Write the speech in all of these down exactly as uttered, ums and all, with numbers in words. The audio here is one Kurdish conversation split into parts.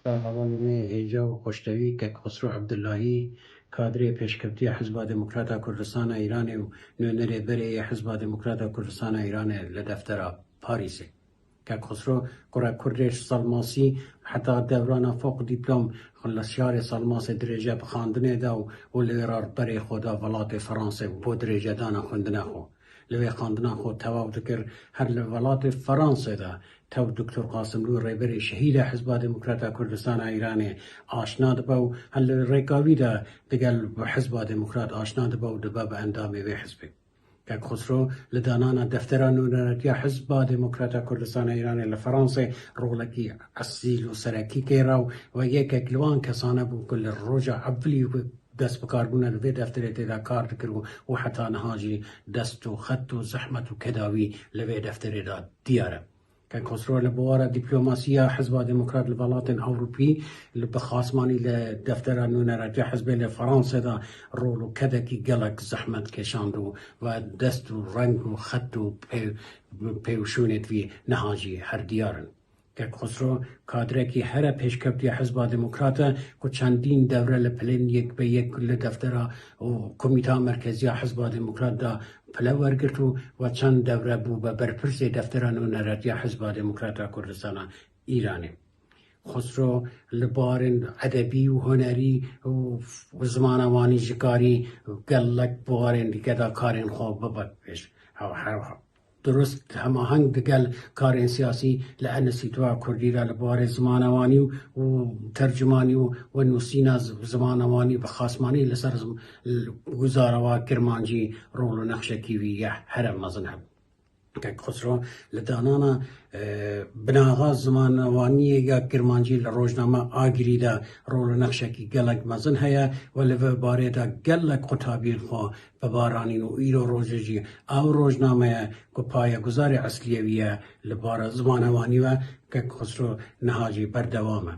Hevalê me hêja û xoştevî, Kek Xosro Ebdullahî, kadrê pêşkevtî ya Hizba Demokrata Kurdistana Îranê û nûnerê berê yê Hizba Demokrata Kurdistana Îranê li deftera Parîsê. Kek Xosro, kura Kurdê Salmasî, heta dewrana fok dîplom li şarê Salmasê dirêje bi xandinê de û, û li wê re berê xwe da welatê Fransê û bo dirêjedana xwendina xwe. Li wê xandina xwe tewav dikir, her li welatê Fransê de tev Doktor Qasimlû, rêberê şehîda Hizba Demokrata Kurdistana Îranê aşna dibe û her li rêka wî de digel Hizba Demokrat aşna dibe û dibe bi endamê wê hizbê. Kek Xosro li danana deftera nûneratiya Hizba Demokrata Kurdistana Îranê li Fransê rolekî esîl û serekî kêra û we yekek li wan kesane bû ku li roja evilî ku destbikarbûna li vê defterê tê de kar dikir û, û heta niha jî dest û xet û zehmet û keda wî li vê defterê de diyar e. Kek Xosro li bawara dîplomasiya Hizba Demokrat li welatên Ewropî li bi xasmanî li deftera nûneratiya hizbê li Fransê de rol û kedekî gelek zehmet kêşand û, ve dest û reng û xet û pê-, pêwşûnê di vî niha jî her diyar in. Kek Xosro kadrekî here pêşkevtî ya Hizba Demokrat e ku çendîn dewre li pilên yek be yek li deftera û Komîta Merkezî ya Hizba Demokrat de pile wergirt û we çend dewre bû be berpirsê deftera nûneratiya Hizba Demokrat a Kurdistana Îranê. Xosro li barên edebî û hunerî û, û zimana wanî jî karî gelek bi warên dîke de karên xwe bibe pêş. Hew-, hew-, Dirust hemaheng digel karên siyasî li Enstîtuya Kurdî de li barê zimana wanî û, û tercûmanî û, û nûsîna z-, zimana wanî bi xasmanî li ser zim-, l-, guzara wa kirmancî rol û nexşekî wî ya here mezin hebû. Kek Xosro li danana, e, binaxa zimana waniyê ya kirmancî li rojname Agirî de rol û nexşekî gelek mezin heye û li vê barê de gelek qutabiyên xwe bi bar anîn û îro rojê jî ew rojname ye ku payeguzarê eslî ye wî ye li bara zimana wanî ve Kek Xosro niha jî berdewam e.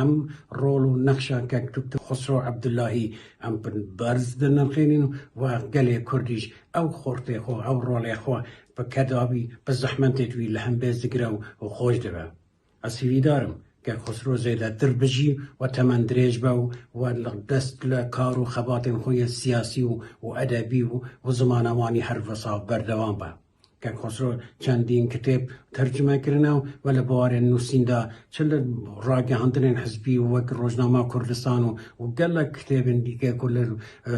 Em rol û nexşa Kek Doktor Xosro Ebdullahî em bi berz dinirxînin û gelê Kurdî jî ew xortê xwe, ew rolê xwe bi kedabî, bi zehmetê wî li hembêz digire û, û xweş dibe. Ez hîvîdar im, Kek Xosro zêdetir bijî û temendirêj be û we li dest li kar û xebatên xwe yê siyasî û, û edebî û, û zimana wanî her wisa berdewam be. Kek Xosro çendîn kitêb tercime kirine û we li bawarên nûsîn de çi li ragihandinên hizbî û wek Rojnama Kurdistan û, û gelek kitêbên dîke ku li, e,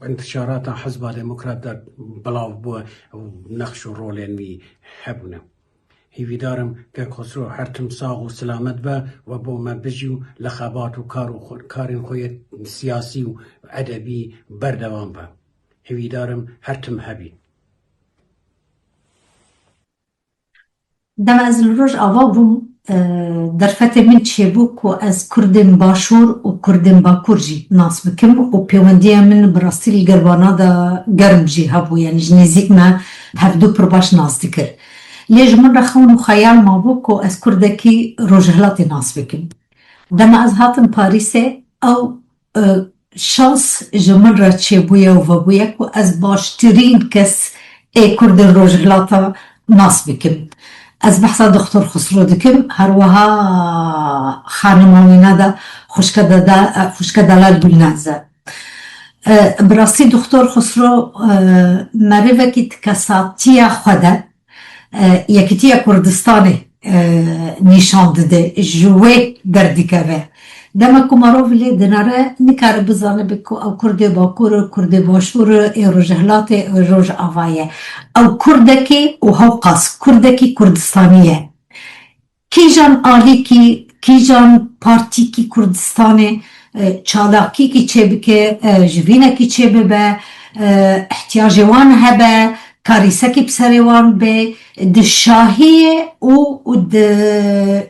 întişarata Hizba Demokrat de belav bû û nexş û rolên wî hebûne. Hîvîdar im Kek Xosro her tim sax û silamet be, we bo me bijî û li xebat û kar û xwe, karên xwe yê siyasî û edebî berdewam be. Hîvîdar im her tim hebî. Dema ez li Rojava bûm, e, derfetê min çêbû ku ez Kurdên Başûr û Kurdên Bakur jî nas bikim û pêwendiya min bi rastî li gel wana de germ jî hebû, yanî ji nêzîk me hevdu pir baş nas dikir. Lê ji min re xewn û xeyal mabû ku ez Kurdekî Rojhilatê nas bikim. Dema ez hatim Parîsê, ew, e, şans ji min re çêbûye û vebûye ku ez baştirîn kes ê Kurdên Rojhilata nas bikim. Ez behsa Doktor Xusro dikim, her wiha xanima wîna de xwişka de, de, xwişka Delal Gulnaz e. E, bi rastî Doktor Xusro, e, merivekî di kesatiya xwe de, e, Yekîtiya Kurdistanê, e, nîşan dide, ji wê derdikeve. Dema ku mirov lê dinere, nikare bizanibe ku ew Kurdê Bakur e, Kurdê Başûr e, ê Rojhilatê, ê Rojava ye. Ew Kurdekê û hewqas Kurdekî Kurdistanî ye. Kîjan alîkî, kîjan partîkî Kurdistanê, e, çalakîkî çêbike, e, jivînekî çêbibe, e, ihtiyacê wan hebe, karîsekî bi serê wan be, di şahiyê û, û di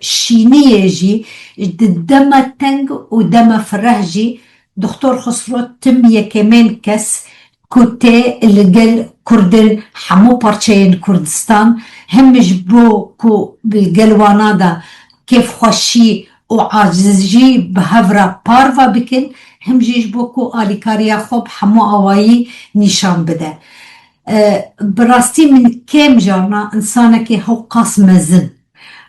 şîniyê jî, di dema teng û dema fireh jî Doktor Xusro tim yekemên kes ku tê li gel Kurdên hemû parçeyên Kurdistan, him ji bo ku li gel wana de kêfxweşî û acizî bi hev re parve bikin, him jî ji bo ku alîkariya xwe bi hemû awayî nîşan bide. E, bi rastî min kêm carna însanekî hewqas mezin,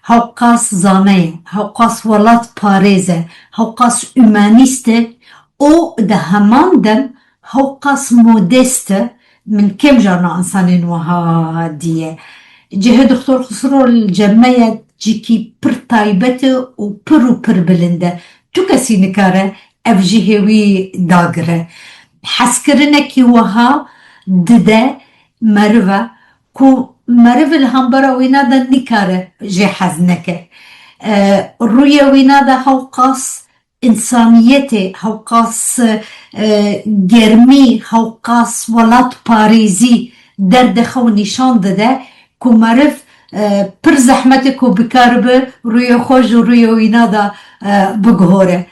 hewqas zane ye, hewqas welat parêz e, hewqas humanîst e û di heman dem hewqas modest e. Min kêm carna insanên wiha diye. Cihê Doktor Xusro li cem me ye, cîkî pir taybet e û pir û pir bilind e. Tu kesî nikare ev cihê wî dagire. Hezkirinekî wiha dide merive ku meriv li hembera wîna de nikare jê hez neke. E, rûyê wîna de hewqas însaniyetê, hewqas, e, germî, hewqas welatparêzî derdixe û nîşan dide ku meriv, e, pir zehmet e ku bikaribe rûyê xwe ji rûyê wîna de, e, biguhore.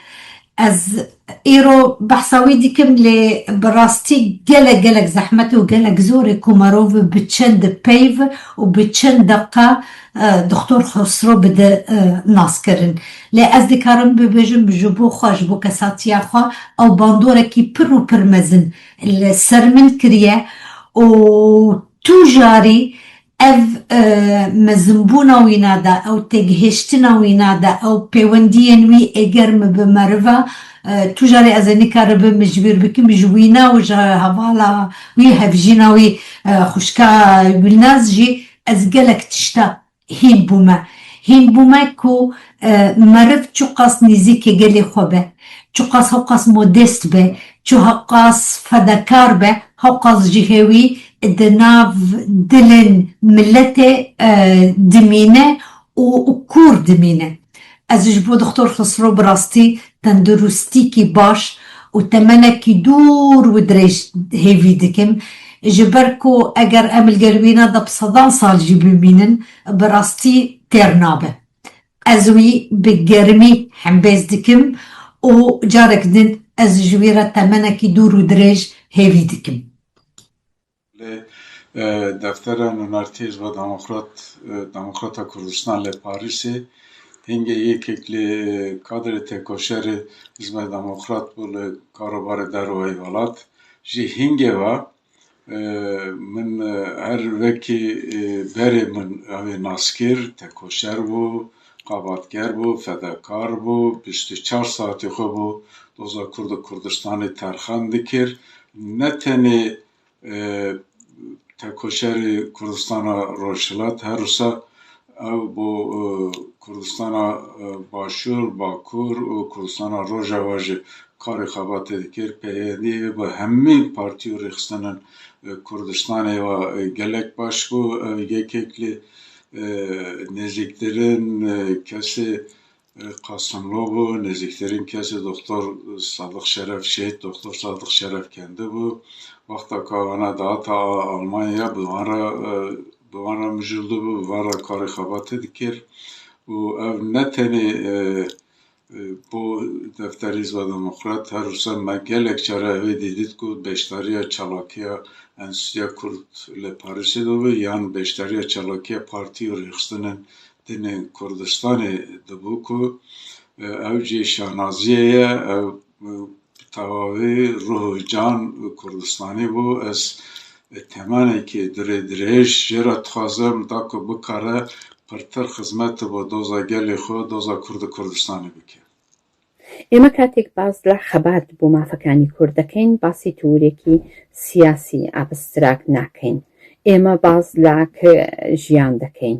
Ez îro behsa wî dikim, lê bi rastî gelek, gelek zehmet û gelek zor e ku merov bi çend peyv û bi çend deqa, e, Doktor Xosro bide, e, naskirin. Lê ez dikarim bibêjim, ji bo xwe, ji bo kesatiya xwe, ew bandorekî pir û pir mezin li ser min kiriye û tu jarî ev, e, mezinbûna wîna de, ew têgihiştina wîna de, ew pêwendiyên wî êger min bi meriva, e, tu jarî ez ê nikaribim ji bîr bikim, ji wîna û ji hevala wî, hevjîna wî, e, xwişka Gulnaz jî ez gelek tişta hîn bûme. Hîn bûme ku, e, meriv çiqas nêzîkê gelê xwe be, çiqas hewqas modest be, çiqas fedakar be, hewqas cihê wî di nav dilên miletê, e, dimîne û, û kûr dimîne. Ez ji bo Doktor Xosro bi rastî tenduristîkî baş û temenekî dûr û dirêj hêvî dikim. Ji ber ku eger em li gel wîna de bi sedan sal jî bimînin, bi rastî têr nabe. Ez wî bi germî hembêz dikim û carek din ez ji wî re temenekî dûr û dirêj hêvî dikim. Lê, e, Deftera Nûnertiyê Hizba Demokrat, e, Demokrata Kurdistan li Parîsê hingê yekek li, e, kadrê tekoşerê Hizba Demokrat bû li karobarê derweyî welat. Ji hingê ve, e, min, e, her wekî, e, berê min ew ê nas kir, tekoşer bû, xebatger bû, fedakar bû, bîst û çar saetê xwe bo doza Kurd û Kurdistanê terxan dikir. Ne tenê e, tekoşerê Kurdistana Rojhilat, her wisa ew bo, e, Kurdistana, e, Başûr, Bakur û Kurdistana Rojava jî karê xebatê dikir. Peywendiyê wî bi hemî partî û rêxistinên, e, Kurdistanê ve, e, gelek baş bû. Ew yekek li, e, nêzîktirin, e, kesê Qasimlo bû, nêzîktirîn kesê Doktor Sadiq Şeref, şehîd Doktor Sadiq Şeref kendi bû. Wexta ku wana dihata Almanya, bi wan re, e, bi wan re mijûl dibû, bi wan re karê xebatê dikir. Û ev ne tenê, e, e, bo Defterê Hizba Demokrat, her wisa me gelek care ev ê dîdît ku beşdariya çalakiya Enstitûya Kurd li Parîsê de bû, yan beşdariya çalakiya partî û rêxistinên dinê Kurdistanê dibû ku, e, ew cê şanaziyê ye, ew, e, bi tewavî ruh û can Kurdistanî bû. Ez, e, temenekî dirê dirêj jê re dixwazim da ku bikare pirtir xizmet bo doza gelê xwe, doza Kurd û Kurdistanê bike. ئێمە کاتێک باس لە خەبات بۆ مافەکانی کورد دەکەین، باسی تورێکی سیاسی ئابستراکت ناکەین. ئێمە باس لە ک- ژیان دەکەین.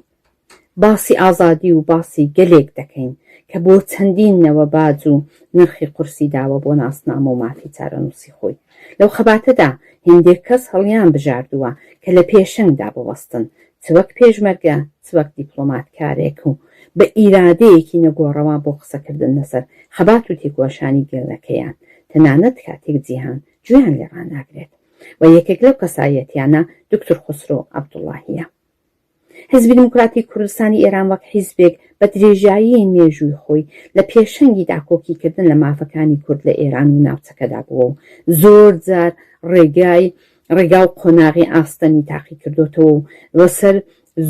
باسی ئازادی و باسی گەلێک دەکەین کە بۆ چەندین نەوە باج و نرخی قورسی داوە بۆ ناسنامە و مافی چارەنووسی خۆی. لەو خەباتەدا هێندێک کەس هەڵیان بژاردووە کە لە پێشەنگدا بوەستن، چ وەک پێشمەرگە، چ وەک دیپلۆماتکارێک و بە ئیرادەیەکی نەگۆڕەوە بۆ قسەکردن لەسەر خەبات و تێکۆشانی گەلەکەیان، تەنانەت کاتێک جیهان گوێیان لێ ڕاناگرێت. و یەکێک لەو کەسایەتیانە دکتر خسرو عەبدوڵڵاهیە. حیزبی دیموکراتی کوردستانی ئێران وەک حیزبێک بە درێژایی مێژووی خۆی لە پێشەنگی داکۆکیکردن لە مافەکانی کورد لە ئێران و ناوچەکەدا بووە و زۆر جار ڕێگای ڕێگا و قۆناغی ئاستەمی تاقی کردوتەوە و لەسەر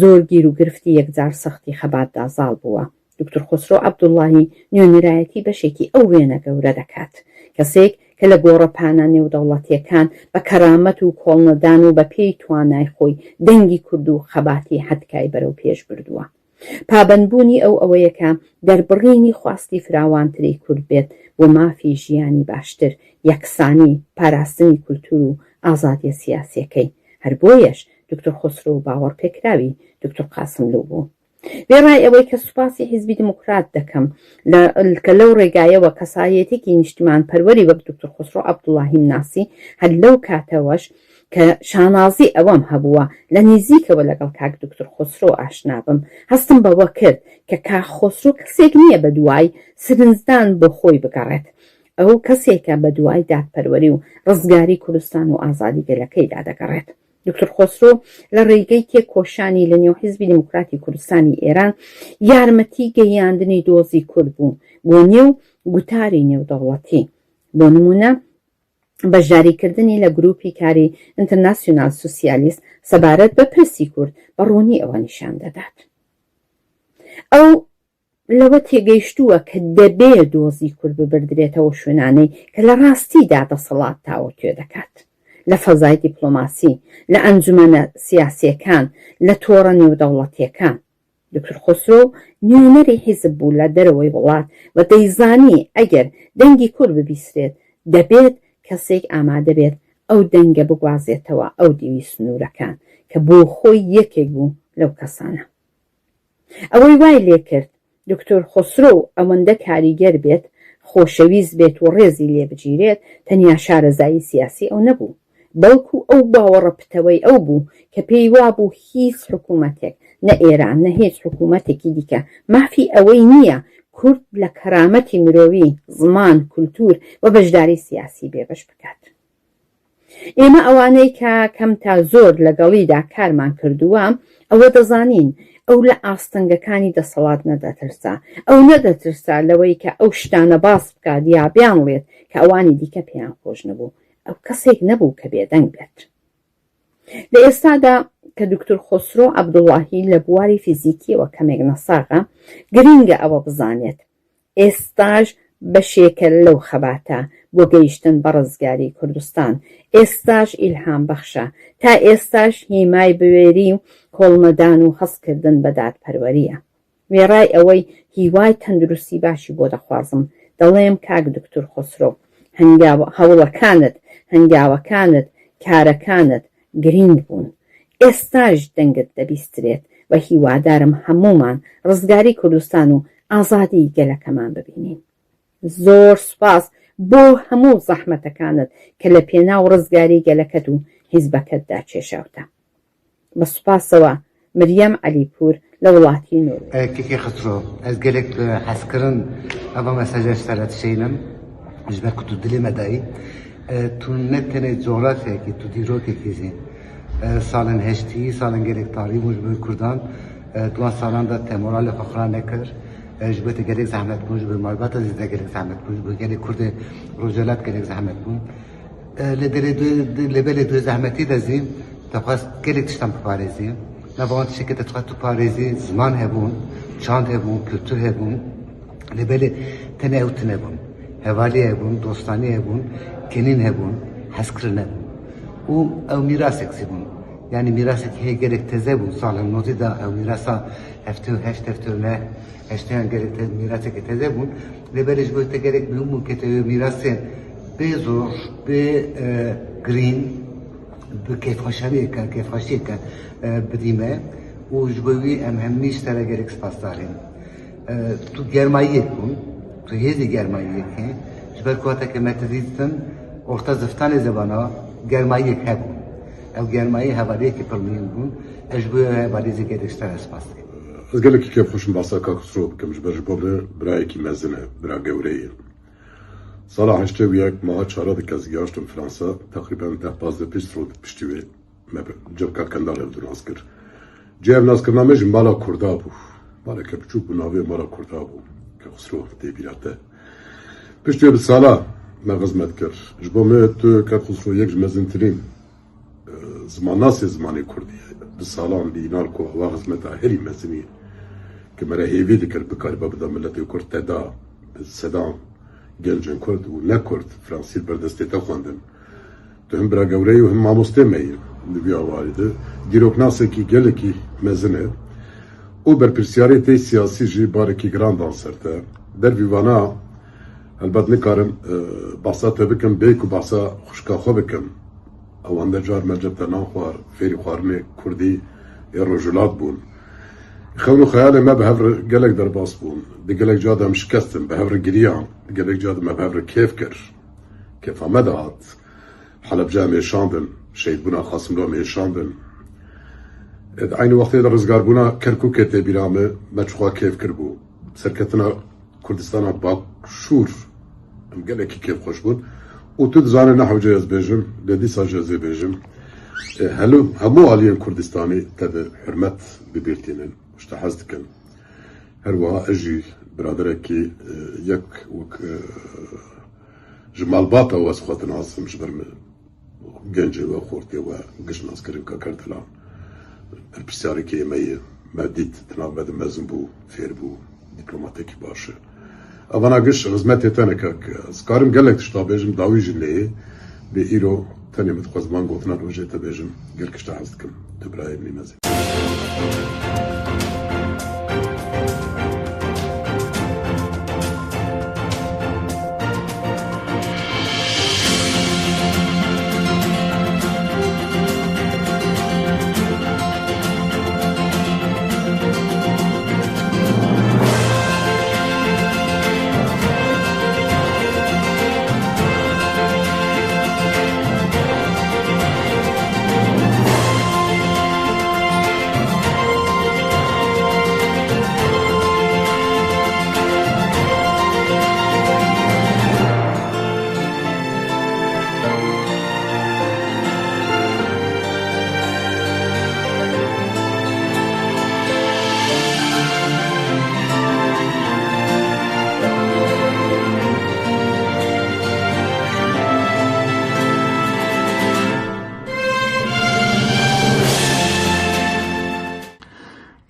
زۆر گیر و گرفتی یەکجار سەختی خەباتدا زاڵ بووە. دکتر خسرو عەبدوڵڵاهی نوێنەرایەتی بەشێکی ئەو وێنە گەورە دەکات، کەسێک کە لە گۆڕەپانە نێودەوڵەتیەکان بە کەرامەت و کۆڵنەدان و بە پێی توانای خۆی دەنگی کورد و خەباتی حدکای بەرەو پێش بردووە. پابەندبوونی ئەو ئەوەیە کە دەربڕینی خواستی فراوانتری کورد بێت بۆ مافی ژیانی باشتر، یەکسانی، پاراستنی کولتور و ئازادیە سیاسیەکەی. هەر بۆیەش دکتۆر خۆسرۆ باوەڕپێکراوی دکتۆر قاسملوو بوو. وێڕای ئەوەی کە سوپاسی حیزبی دیموکرات دەکەم لە کە لەو ڕێگایەوە کەسایەتێکی نیشتمان پەروەری وەک دکتۆر خۆسرۆ عەبدوڵڵاهیم ناسی، هەر لەو کاتەوەش کە شانازی ئەوەم هەبووە لە نزیکەوە لەگەڵ کاک دکتۆر خۆسرۆ ئاشنا بم، هەستم بەوە کرد کە کاک خۆسرۆ کەسێک نییە بە دوای سرنجدان بۆ خۆی بگەڕێت. ئەو کەسێکە بە دوای دادپەروەری و ڕزگاری کوردستان و ئازادی گەلەکەیدا دەگەڕێت. دکتۆر خۆسرۆ لە ڕێگەی تێکۆشانی لە نێو حیزبی دیموکراتی کوردستانی ئێران یارمەتی گەیاندنی دۆزی کورد بوو بۆ نێو گوتاری نێودەوڵەتی. بۆ نمونە، بەشداریکردنی لە گروپی کاری ئینتەرناسیۆنال سوسیالیست سەبارەت بە پرسی کورد بە ڕوونی ئەوە نیشان دەدات. ئەو لەوە تێگەیشتووە کە دەبێ دۆزی کورد ببردرێتەوە شوێنانەی کە لە ڕاستیدا دەسەڵات تاوتوێ دەکات، لە فەزای دیپلۆماسی، لە ئەنجومەنە سیاسیەکان، لە تۆڕە نێودەوڵەتیەکان. دکتۆر خۆسرۆ نوێنەری حیزب بوو لە دەرەوەی وڵات و دەیزانی ئەگەر دەنگی کورد ببیسرێت، دەبێت کەسێک ئامادە بێت ئەو دەنگە بگوازێتەوە ئەو دیوی سنوورەکان کە بۆ خۆی یەکێک بوو لەو کەسانە. ئەوەی وای لێ کرد دکتۆر خۆسرۆ ئەوەندە کاریگەر بێت، خۆشەویست بێت و ڕێزی لێ بگیرێت، تەنیا شارەزایی سیاسی ئەو نەبوو، بەڵکو ئەو باوەڕە پتەوەی ئەو بوو کە پێی وابوو هیچ حکوومەتێک، نە ئێران، نە هیچ حکوومەتێکی دیکە، مافی ئەوەی نییە کورد لە کەرامەتی مرۆوی، زمان، کولتور و بەشداری سیاسی بێبەش بکات. ئێمە ئەوانەی کە کەم تا زۆر لەگەڵیدا کارمان کردووە، ئەوە دەزانین، ئەو لە ئاستەنگەکانی دەسەڵات نەدەترسا. ئەو نەدەترسا لەوەی کە ئەو شتانە باس بکات یا بیانڵێت کە ئەوانی دیکە پێیان خۆش نەبوو. ئەو کەسێک نەبوو کە بێدەنگ بێت. لە ئێستادا کە دکتۆر خۆسرۆ عەبدوڵڵاهی لە بواری فیزیکیەوە کەمێک نەساغە، گرنگە ئەوە بزانێت، ئێستاش بەشێکە لەو خەباتە بۆ گەیشتن بە ڕزگاری کوردستان، ئێستاش ئیلهام بەخشە، تا ئێستاش هیمای بوێری و کۆڵنەدان و هەستکردن بە دادپەروەریە. وێڕای ئەوەی هیوای تەندروستی باشی بۆ دەخوازم، دەڵێم کاک دکتۆر خۆسرۆ، هەنگاوە، هەوڵەکانت، هەنگاوەکانت، کارەکانت گرنگ بوون. ئێستاش دەنگت دەبیسترێت و هیوادارم هەموومان ڕزگاری کوردستان و ئازادی گەلەکەمان ببینین. زۆر سوپاس بۆ هەموو زەحمەتەکانت کە لە پێناو ڕزگاری گەلەکەت و حیزبەکەتدا کێشاوتە. بە سوپاسەوە، مریەم عەلیپوور لە وڵاتی نۆروێژ. Kekê Xisro, ez gelek bi hezkirin eva meseja ji te re dişeynim, ji ber ku tu dilê me dayî. E, tu ne tenê cografyekî, tu dîrokekî jî. E, salên heştî, salên gelek tarî bûn ji bo Kurdan. E, di wan salan de te moralê xwe xira nekir. E, ji bo te gelek zehmet bûn, ji bo malbata zî te gelek zehmet bûn, ji bo gelê Kurdê Rojhilat gelek zehmet bûn. E, lê derê du-, lê belê du zehmetî de zî te xwest gelek tiştan biparêzî. Nava wan tiştekê te xwest tu parêzî, ziman hebûn, çand hebûn, kultur hebûn. Lê belê tenê ew tune bûn. Hevalî hebûn, dostanî hebûn, kenîn hebûn, hezkirin hebûn. Û ew mîrasek zî bûn. Yanî mîrasek hê gelek teze bûn. Salên nozî de ew mîrasa heftê û heşt, heftê û neh, heştê yan gelek te-, mîraseke teze bûn. Lê belê ji bo te gelek muhîm bû ke te wê mîrasê bê zor, bê, e, girîn, bi kêfxweşaniyeke, kêfxweşiyeke, e, bidî me û ji bo wî em hemî ji te re gelek spasdar in. E, tu germayiyek bûn, tu hêzê germayiyekê, ji ber ku hate ke me te dîtin, orta ziftanê zebana germayiyek hebûn. Ew germayî hevaliyekî pir muhîm bûn. Ez ji bo hevaliyê zî gelek ji te re spas dikim. Ez gelekî kêfxweş im basa Kak Xusro bikim, ji ber ji bo min birayekî mezin e, bira gewre ye. Sala heştê û yek meha çara de ke ez gihiştim Fransa, teqrîben deh pazdeh pênc roj piştî wê me bi civka Kendal hevdu nas kir. Cê hevnaskirina me ji mala Kurda bû. Maleke biçûk bû, navê mala Kurda bû. Kak Xusro tê bîra te. Piştî wê bi sala me xizmet kir. Ji bo me tu Kak Xusro yek ji mezintirîn Zimannasê zimanê kurdî ye. Bi salan, bi înan ku awa xizmeta herî mezinî ke me re hêvî dikir, bikariba bida miletê kurd teda bi sedan gencên kurd û ne kurd fransî li ber destê te xwendin. Tu him bira gewre yî û him mamostê me yî. Di vî awarî de dîroknasekî gelekî mezin e. Û berpirsyarê tê siyasî jî barekî giran dan ser te. Dervî vana, helbet nikarim, e, behsa te bikim, bê ku behsa xwişka xwe bikim. Ewande car me cem te nan xwar, fêrî xwarinê kurdî ê rojhilat bûn. Xewn û xeyalê me bi hev re gelek derbas bûn. Di gelek ca de em şikestin, bi hev re giriyan. Di gelek ca de me bi hev re kêf kir. Kêfa me dihat. Helebce em êşandin, şehîdbûna Qasimlo em êşandin. Ê, di eynî wextê de rizgarbûna Kerkûkê tê bîra me, me çiqas kêf kiribû. Serketina Kurdistana Başûr em gelekî kêfxweş bûn. Û tu dizanî ne hewce ez bêjim, lê dîsa jî ez ê bêjim. Ê, helu-, hemû aliyên Kurdistanî te bi hurmet bi bîr tînin. Ji te hez dikin. Her wiha ez jî biraderekî, e, yek wek, e, ji malbata we ez xwe dinasim, ji ber min gencê we, xortê we, giş naskirin Kaker Dilan. Berpirsiyarê kê me ye, me dît, di nav me de mezin bû, fêr bû, dîplomatekî baş e. Evana giş xizmetê te ne kek. Ez karim gelek tişta bêjim, dawî jî lê ye. Bê îro tenê min dixwest van gotina rojê te bêjim. Gelek tişta hez dikim. Tu birayê min î mezin.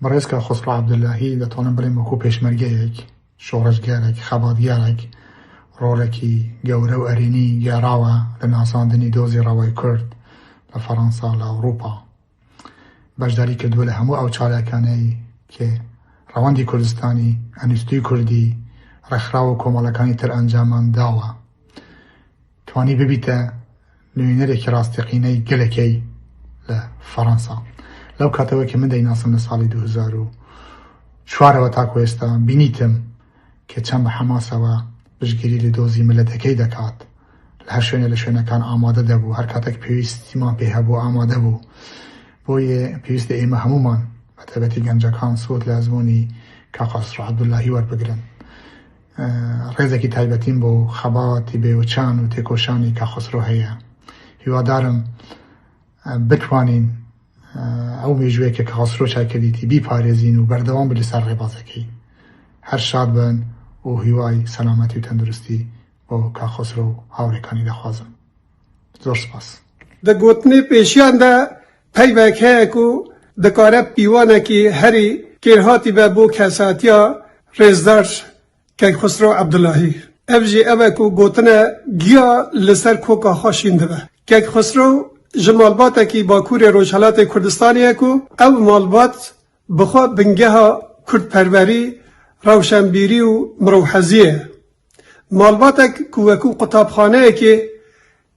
Birêz Kak Xosro Ebdullahî, detonim birê wekû pêşmergeyek, şoreşgerek, xebatgerek, rolekî gewre û erênî gerawe li nasandinî dozî rewayê Kurd li Ferensa, li Ewropa. Beşdarî kirdiwe li hemû ew çalakaneyî ke rewandî Kurdistanî, Endûstrî Kurdî, rexraw û komelekanî tir encaman dawe. Twanî bibîte nûnerekî rasteqîneyî gelekê li Ferensa. Lew kate wekî min deynasim li salê du hezar û çar ve ta ku êsta bînîtim ke çend bi hemasewe piştgirî li dozî miletekê dikat. Li her şwênê li şwênekan amade de bû. Her katek pêwîstîman pê hebû, amade bû. Boyê pêwîst e ême hemûman, bi taybetî gencekan, sowet li ezmûnî Kak Xosro Ebdullahî werbigirin. Rêzekî taybetî bo xebatî bêwçan û têkoşanî Kak Xosro heye. Hîwadar im, e, bitwanîn, e, ew mêjûyeke Kak Xosro çakirdîtî bîparêzîn û berdewam bin li ser rêbazekî. Her şad bin û hîwayî selametî û tenduristî bo Kak Xosro û havrêkanî dixwazim. Zor spas. Di gotinê pêşiyan de peyvek heye ku dikare pîvanekî herî kêrhatî be bo kesatiya rêzdar Kek Xusro Ebdulahî. Ev jî ev e ku gotine giya li ser koka xwe şîn dibe. Kek Xusro ji malbatekî Bakurê Rojhelatê Kurdistanê ye ku ev malbat bi xwe bingeha kurdperwerî, rewşenbîrî û mirovhezî ye. Malbatek ku wekû qutabxaneyekê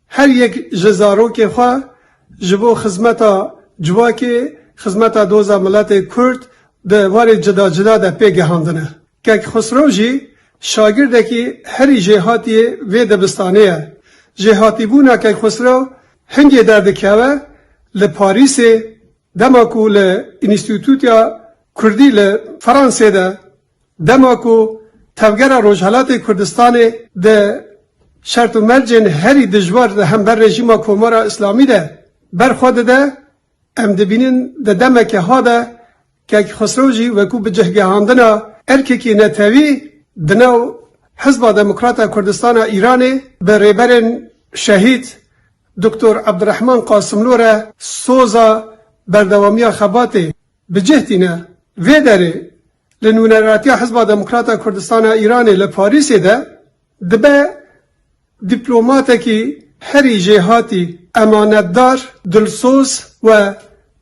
her yek ji zarokê xwe ji bo xizmeta civakê, xizmeta doza miletê Kurd di warê cida cida de pê gehandine. Kek Xusro jî şagirdekî herî jêhatiyê vê dibistanê ye. Jêhatîbûna Kek Xusro hingê derdikeve li Parîsê, dema ku li Înstîtûtya Kurdî li Fransê de, dema ku Tevgera Rojhelatê Kurdistanê di şert û mercên herî dijwar li hember rejîma Komara Îslamî de berxwe dide, em dibînin di demeke ha de Kek Xusro jî wekû bi cihgehandina erkekî netewî di nav Hizba Demokrata Kurdistana Îranê bi rêberên şehîd Doktor Ebdirehman Qasimlo re soza berdewamiya xebatê bi cih tîne. Vê derê li nûneratiya Hizba Demokrata Kurdistana Îranê li Parîsê de dibe dîplomatekî herî jêhatî, emanetdar, dilsoz we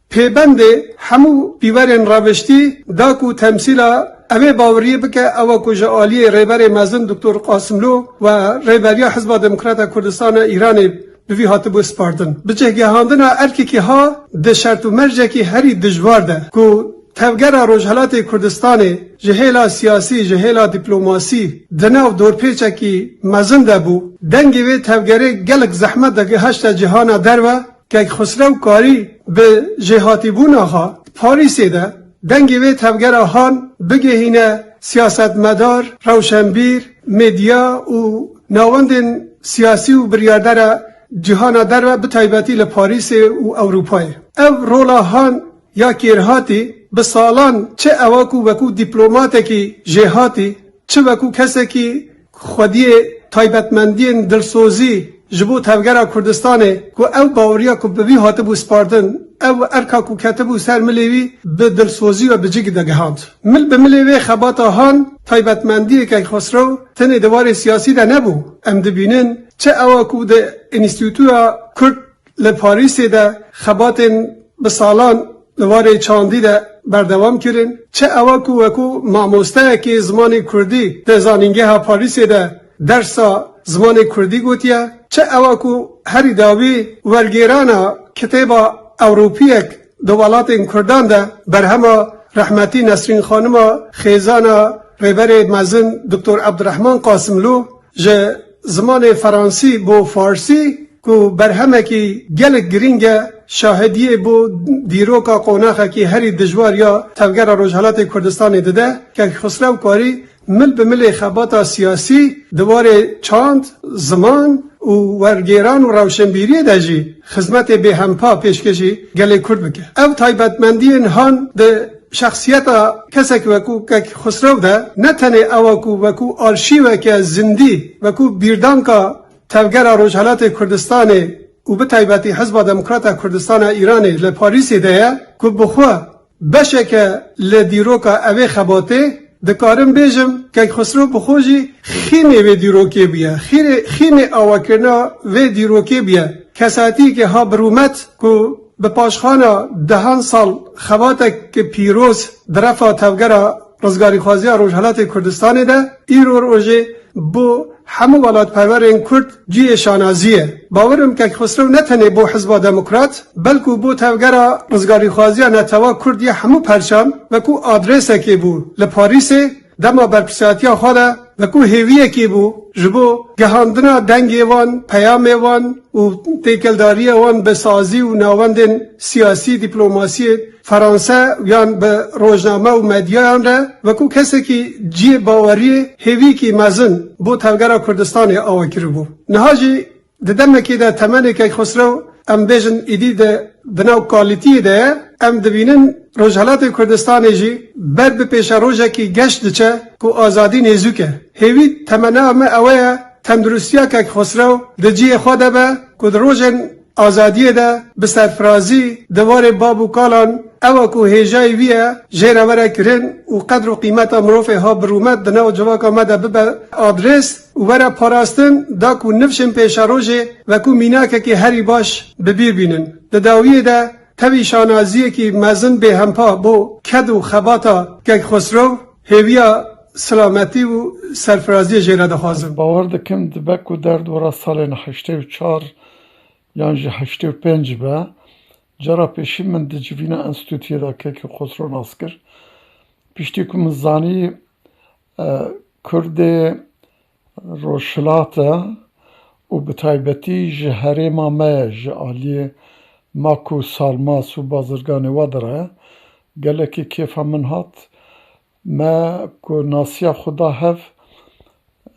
Pêbendê hemû pîverên reviştî da ku temsîla evê baweriyê bike, ew e ku ji aliyê Rêberê Mezin Doktor Qasimlo we Rêberiya Hizba Demokrata Kurdistana Îranê bi vî hatibû spardin. Bi cihgihandina erkekî ha di şert û mercekî herî dijwar de ku tevgera Rojhelatê Kurdistanê ji hêla siyasî, ji hêla dîplomasî di nav dorpêçekî mezin de bû, dengê vê tevgerê gelek zehmet de gihişte cîhana derve. Kek Xusrew karî bi jêhatîbûna xwe Parîsê de dengê vê tevgera han bigihîne siyasetmedar, rewşenbîr, medya û navendên siyasî û biryardera cîhana derve, bi taybetî li Parîsê û Ewropayê. Ev rola han ya kêrhatî bi salan çi ewa ku wekû dîplomatekî jêhatî, çi wekû kesekî xwediyê taybetmendiyên dilsozî ji bo tevgera Kurdistanê ku ew baweriya ku bi vî hatibû spardin, ew erka ku ketibû ser milê wî bi dilsozî ve bi cî digihand. Mil bi milê vê xebata han taybetmendiyê Kek Xusrew tenê di warê siyasî de nebû. Em dibînin çi ewa ku di Înstîtuya Kurd li Parîsê de xebatên bi salan li warê çandî de berdewam kirin. Çi ewa ku wekû mamosteyekê zimanê kurdî di Zanîngeha Parîsê de dersa zimanê kurdî gotiye, çi ewa ku herî dawî wergêrana kitêba ewropiyek di welatên kurdan de berhema rehmetî Nesrîn Xanima xêzana Rêberê Mezin Doktor Ebdurehman Qasimlû ji zimanê feransî bo farsî ku berhemekî gelek girîng e, şahidiyê bo dîroka qonaxekî herî dijwar ya tevgera Rojhelatê Kurdistanê dide. Kek Xusrew karî mil bi milê xebata siyasî di warê çand, ziman û wergêran û rewşenbîriyê de jî xizmetê bêhempa pêşkêşî gelê Kurd bike. Ev taybetmendiyên han di şexsiyeta kesek wekû Kek Xusrew de ne tenê ew e ku wekû arşîveke zindî, wekû bîrdanka tevgera Rojhelatê Kurdistanê û bi taybetî Hizba Demokrata Kurdistana Îranê li Parîsê de ye ku bi xwe beşeke li dîroka evê xebatê, dikarim bêjim, Kek Xusrew bi xwe jî xînê vê dîrokê bûye, xîrê-, xînê awakirina vê dîrokê bûye. Kesatiyeke ha bi rûmet ku bi paşxana dehan sal xebateke pîroz di refa tevgera rizgarîxwaziya Rojhelatê Kurdistanê de, îro rojê bo hemû welatperwerên Kurd cihê şanazî ye. Bawer im Kek Xusrew ne tenê bo Hizba Demokrat, belkû bo tevgera rizgarîxwaziya netewa Kurd ya hemû perçan wekû adresekê bû li Parîsê, dema berpirsiyatiya xwe de wekû hêviyekê bû ji bo gihandina dengê wan, peyamê wan û têkildariya wan bi sazî û navendên siyasî, dîplomasiyê Feranse yan bi rojname û medyayan re wekû kesekî cihê baweriyê hêviyekî mezin bo tevgera Kurdistanê awa kiribû. Niha jî di demekê de temenê Kek Xusrew, em bêjin, îdî de di nav kalîtiyê de ye. Em dibînin Rojhelatê Kurdistanê jî ber bi pêşerojekî geş diçe ku azadî nêzûk e. Hêvî, temena me ewe ye, tenduristiya Kek Xusrew di cihê xwe de be ku di rojên azadiyê de bi serfirazî di warê bab û kalan ew e ku hêjayî wî ye, jê re were kirin û qedr û qîmeta mirovê ha bi rûmet di nav civaka me de bibe adres û were parastin, da ku nifşên pêşerojê wekû mînakekî herî baş bi bîr bînin. Di dawiyê de tevî şanaziyekî mezin bêhempa bo ked û xebata Kek Xusrew, hêviya silametî û serfiraziyê jê re dixwazim. Bawer dikim dibe ku derdora salên heştê û çar yan jî heştê û pênc be, cara pêşî min di civîna enstîtuyê de Kekî Xosro nas kir. Piştî ku min zanî, e, Kurdê Rojhilata û bi taybetî ji herêma me, ji aliyê Mak û Salmas û bazirganê wa dire, gelekî kêfa min hat. Me ku nasiya xwe da hev,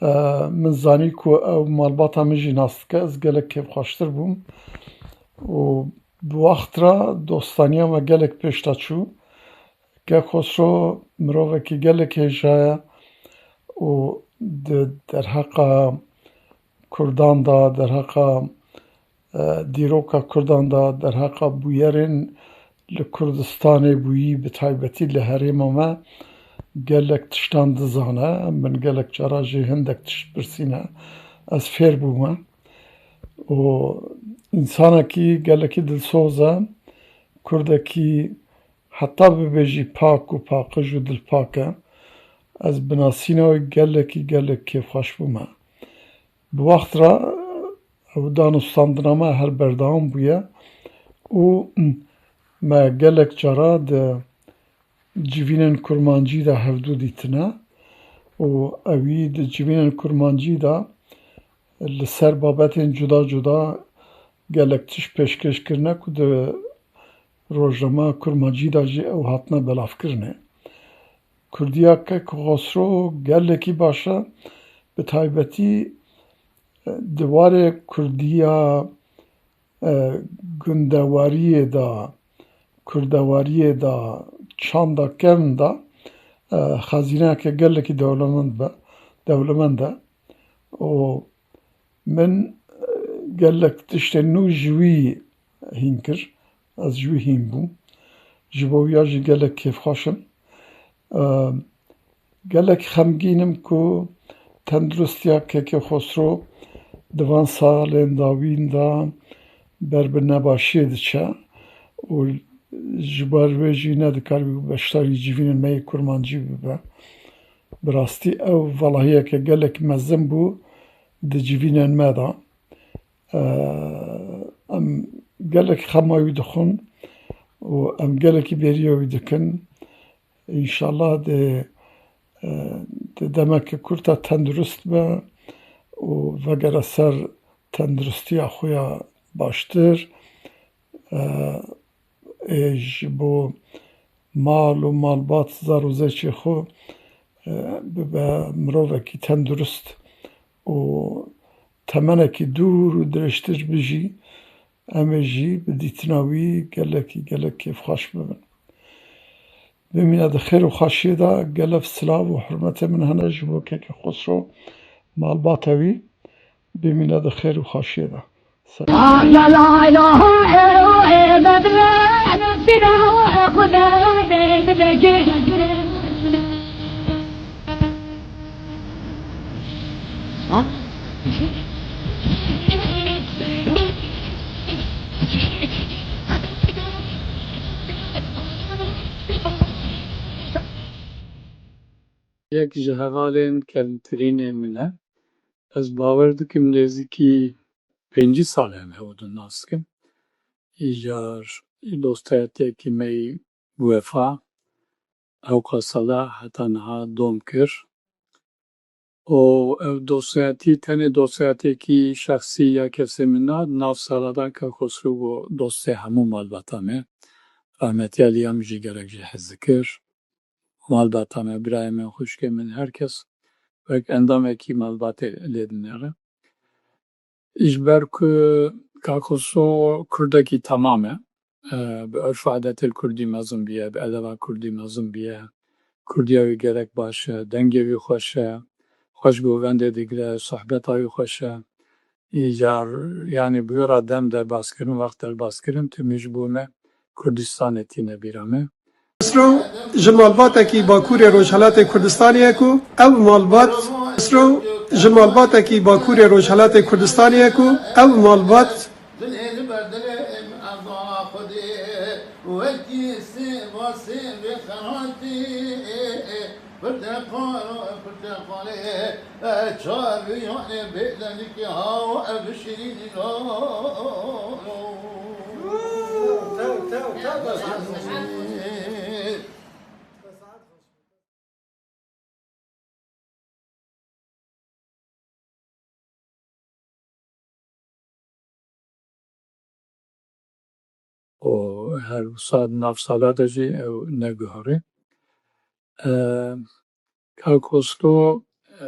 e, min zanî ku ew malbata min jî nas dike, ez gelek kêfxweştir bûm û bi wext re dostaniya me gelek pêş de çû. Kek Xosro mirovekî gelek hêja ye û di derheqa Kurdan de, derheqa e, dîroka Kurdan de, derheqa bûyerên li Kurdistanê bûyî, bi taybetî li herêma me gelek tiştan dizane. Min gelek cara jê hindek tişt pirsîne. Ez fêr bûme. Û însanekî gelekî dilsoz e. Kurdekî heta bibêjî pak û paqij û dilpak e, ez bi nasîna wî gelekî gelek kêfxweş bûme. Bi wext re ew danûstandina me her berdewam bûye û me gelek cara di civînên kurmancî de hevdû dîtine û ewî di civînên kurmancî de li ser babetên cuda cuda gelek tişt pêşkêş kirine ku di rojnameya kurmancî de jî ew hatine belavkirinê. Kurdiya Kek Xosro gelekî baş e, bi taybetî, e, di warê kurdiya, e, gundewariyê de, kurdewariyê de, çanda kevn de, e, xezîneyeke gelekî dewlemend be, dewlemend e. Û min, e, gelek tiştên nû ji wî hîn kir. Ez ji wî hîn bûm. Ji bo wiya jî gelek kêfxweş im. E, gelek xemgîn im ku tenduristiya Kekê Xosro di van salên dawîn de ber bi nebaşiyê diçe û ji ber wê jî nedikaribû beşdarî civînên me yê kurmancî bibe. Bi rastî ew valahiyeke gelek mezin bû di civînên me de. Eee, em gelek xema wî dixwin û em gelekî bêriya wî dikin. Înşallah di, eee, di demeke kurt de tendurist be û vegere ser tenduristiya xwe ya baştir. Eee, ê ji bo mal û malbat, zar û zêçê xwe, e, bibe mirovekî tendurist û temenekî dûr û dirêjtir bijî, em ê jî bi dîtina wî gelekî gelek kêfxweş bibin. Bimîne di xêr û xweşiyê de, gelek silav û hurmetê min hene ji bo Keke Xosro, malbata wî. Bimîne di xêr û xweşiyê de. Ser. Yek ji hevalên kevntirînê min e. Ez bawer dikim nêzîkî pêncî sal em hev dinas dikin. Îcar dostayetiyekî me yî wefa, ewqas sala heta niha dom kir. Û ev dostayetî tenê dostayetiyekî şexsî ya kesê min na, di nav sala de Kak Xosro bû dostê hemû malbata me. Rahmetiya Liyam jî gelek jê hez dikir. Malbata me, birayê me, xwişkê min, her kes wek endamekî malbatê lê dinêre. Ji ber ku Kak Xosro kurdekî temam e, e, bi urf û adetê kurdî mezin bûye, bi edeba kurdî mezin bûye. Kurdiya wî gelek baş e, dengê wî xweş e, xweş govendê digire, sohbeta wî xweş e. Îcar, yanî bi wê re dem derbas kirin, wext derbas kirin, timî ji bo me Kurdistanê tîne bîra me. Xosro ji malbatekî Bakurê Rojhelatê Kurdistanê ye ku ev malbat, Xosro ji malbatekî Bakurê Rojhelatê Kurdistanê ye ku ev malbat Dilê li ber dilê min ez a Xwedê, wekî sêva sêvê xeratê, pirteqal, pirteqalê, çaviyanê bêdenikê hawa ev şirînî lalo. û her wisa di nav sala de jî ew neguherî. E, Kak Xosro, e,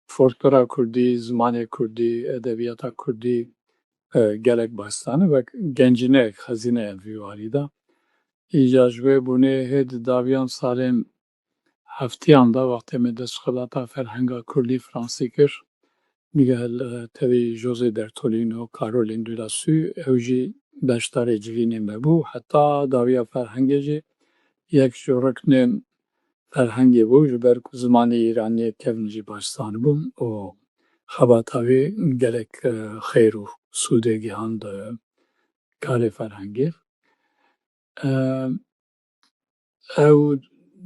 folklora kurdî, zimanê kurdî, edebiyata kurdî, e, gelek baş zanî, wek gencîneyek, xezîneyek vî warî de. Îca ji wê bûnê hê di dawiyan salên heftiyan de wextê me dest xilata ferhenga kurdî fransî kir, digel, e, tevî José Bertolino, Caroline Dulassu, ew jî beşdarê civînê me bû. Heta dawiya ferhengê jî yek ji riknên ferhengê bû, ji ber ku zimanê îraniyê kevn jî baş zanibû û xebata wî gelek, e, xeyr û sûdê gihand, e, karê ferhengê. E, ew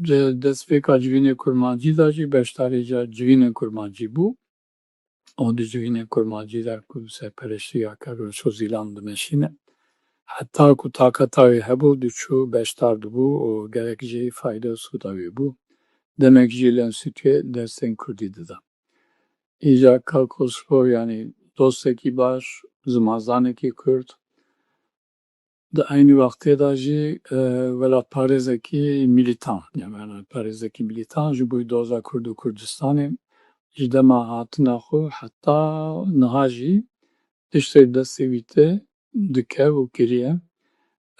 di destpêka civînê kurmancî de jî beşdarê ca civînên kurmancî bû. Û di civînên kurmancî de ku bi serpereştiya Carlos Sozilan dimeşîne, heta ku taqeta wî hebû, diçû beşdar dibû û gerek jî fayde û sûda wî bû. Demek jî li enstîtuyê dersên kurdî dida. Îca Kak Xosro, yanî dostekî baş, zimanzanekî kurd, di eynî wextê de jî, e, welatparêzekî milîtan, yani welatparêzekî milîtan ji bo doza Kurd û Kurdistanê ji dema hatina xwe heta niha jî tiştê destê wî tê dike û kiriye.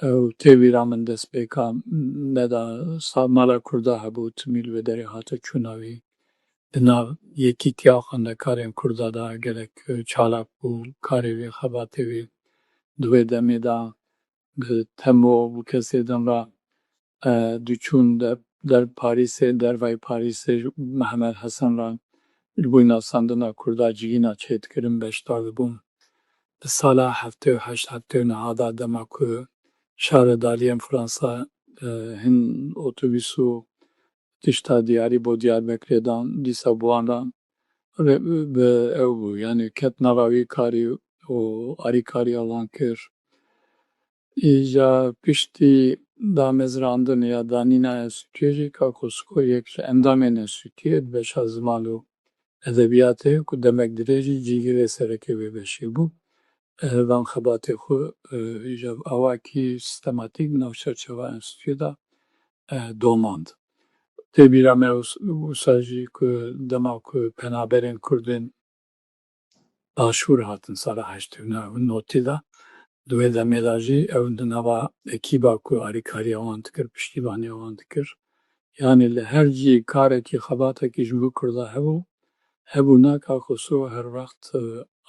Ew tê bîra min destpêka me de sa-, mala Kurda hebû, timî li wê derê hate çûna wî. Di nav yekîtiya xwendekarên Kurda de gelek, e, çalak bû, karê wî, xebatê wî di wê demê de bi Temo û kesê din re, e, diçûn de-, der Parîsê, dervayî Parîsê ji Mehmet Hesen re ji bo nasandina Kurda civîna çêdikirin, beşdar dibûn. Di sala heftê û heşt heftê û neh de dema ku şaredariyên Fransa, e, hin otobûs û tişta diyarî bo Diyarbekirê dan, dîsa bi wan re re-, bi ew bû. Yanî ket nava wî karî û alîkariya wan kir. Îja piştî damezrandin ya danîna enstîtuyê jî Kak Xosro yek ji endamên enstîtuyê di beşa ziman û edebiyatê ku demek dirêj jî cîgirê sereke wê beşê bû. E, van xebatê xwe, e, îja awakî sistematîk di nav çerçeva enstîtuyê de, e, domand. Tê bîra me wis-, wisa jî ku dema ku penaberên Kurd ên Başûr hatin sala heştê û notî de, di wê demê de jî ew di nava ekîba ku alîkariya wan dikir, piştîvaniya wan dikir. Yanî li her cî karekî, xebatekî ji bo Kurda hebû, hebûna Kak Xosro her wext, e,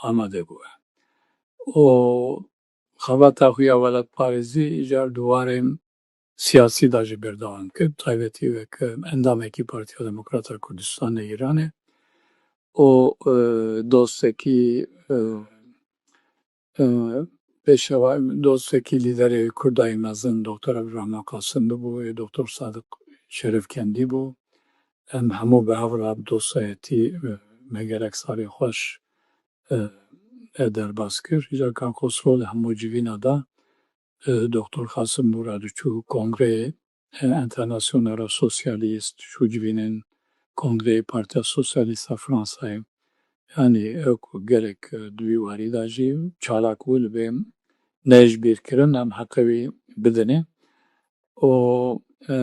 amade bû. Û xebata xwe ya welatparêzî îcar di warên siyasî de jî berdewam kir, taybetî wek endamekî Partiya Demokrat a Kurdistanê Îranê û, e, dostekî, e, e, pêşewa, dostekî lîderê Kurdayê mezin Doktor Ebdulrahman Qasim bû, ê Doktor Sadiq Şerefkendî bû. Em hemû bi hev re bi dostayetî, e, me gerek salê xweş, e, e, derbas kir. Îcar Kak Xosro li hemû civîna de, e, Doktor Qasim Nûra diçû kongreyê, e, Enternasyonera Sosyalîst, çû civînên kongreyê Partiya Sosyalîst a Fransayê. Yanî ew ku gelek, e, di wî warî de jî çalak bû, li bê ne ji bîr kirin, em heqê wî bidinê. Û, e,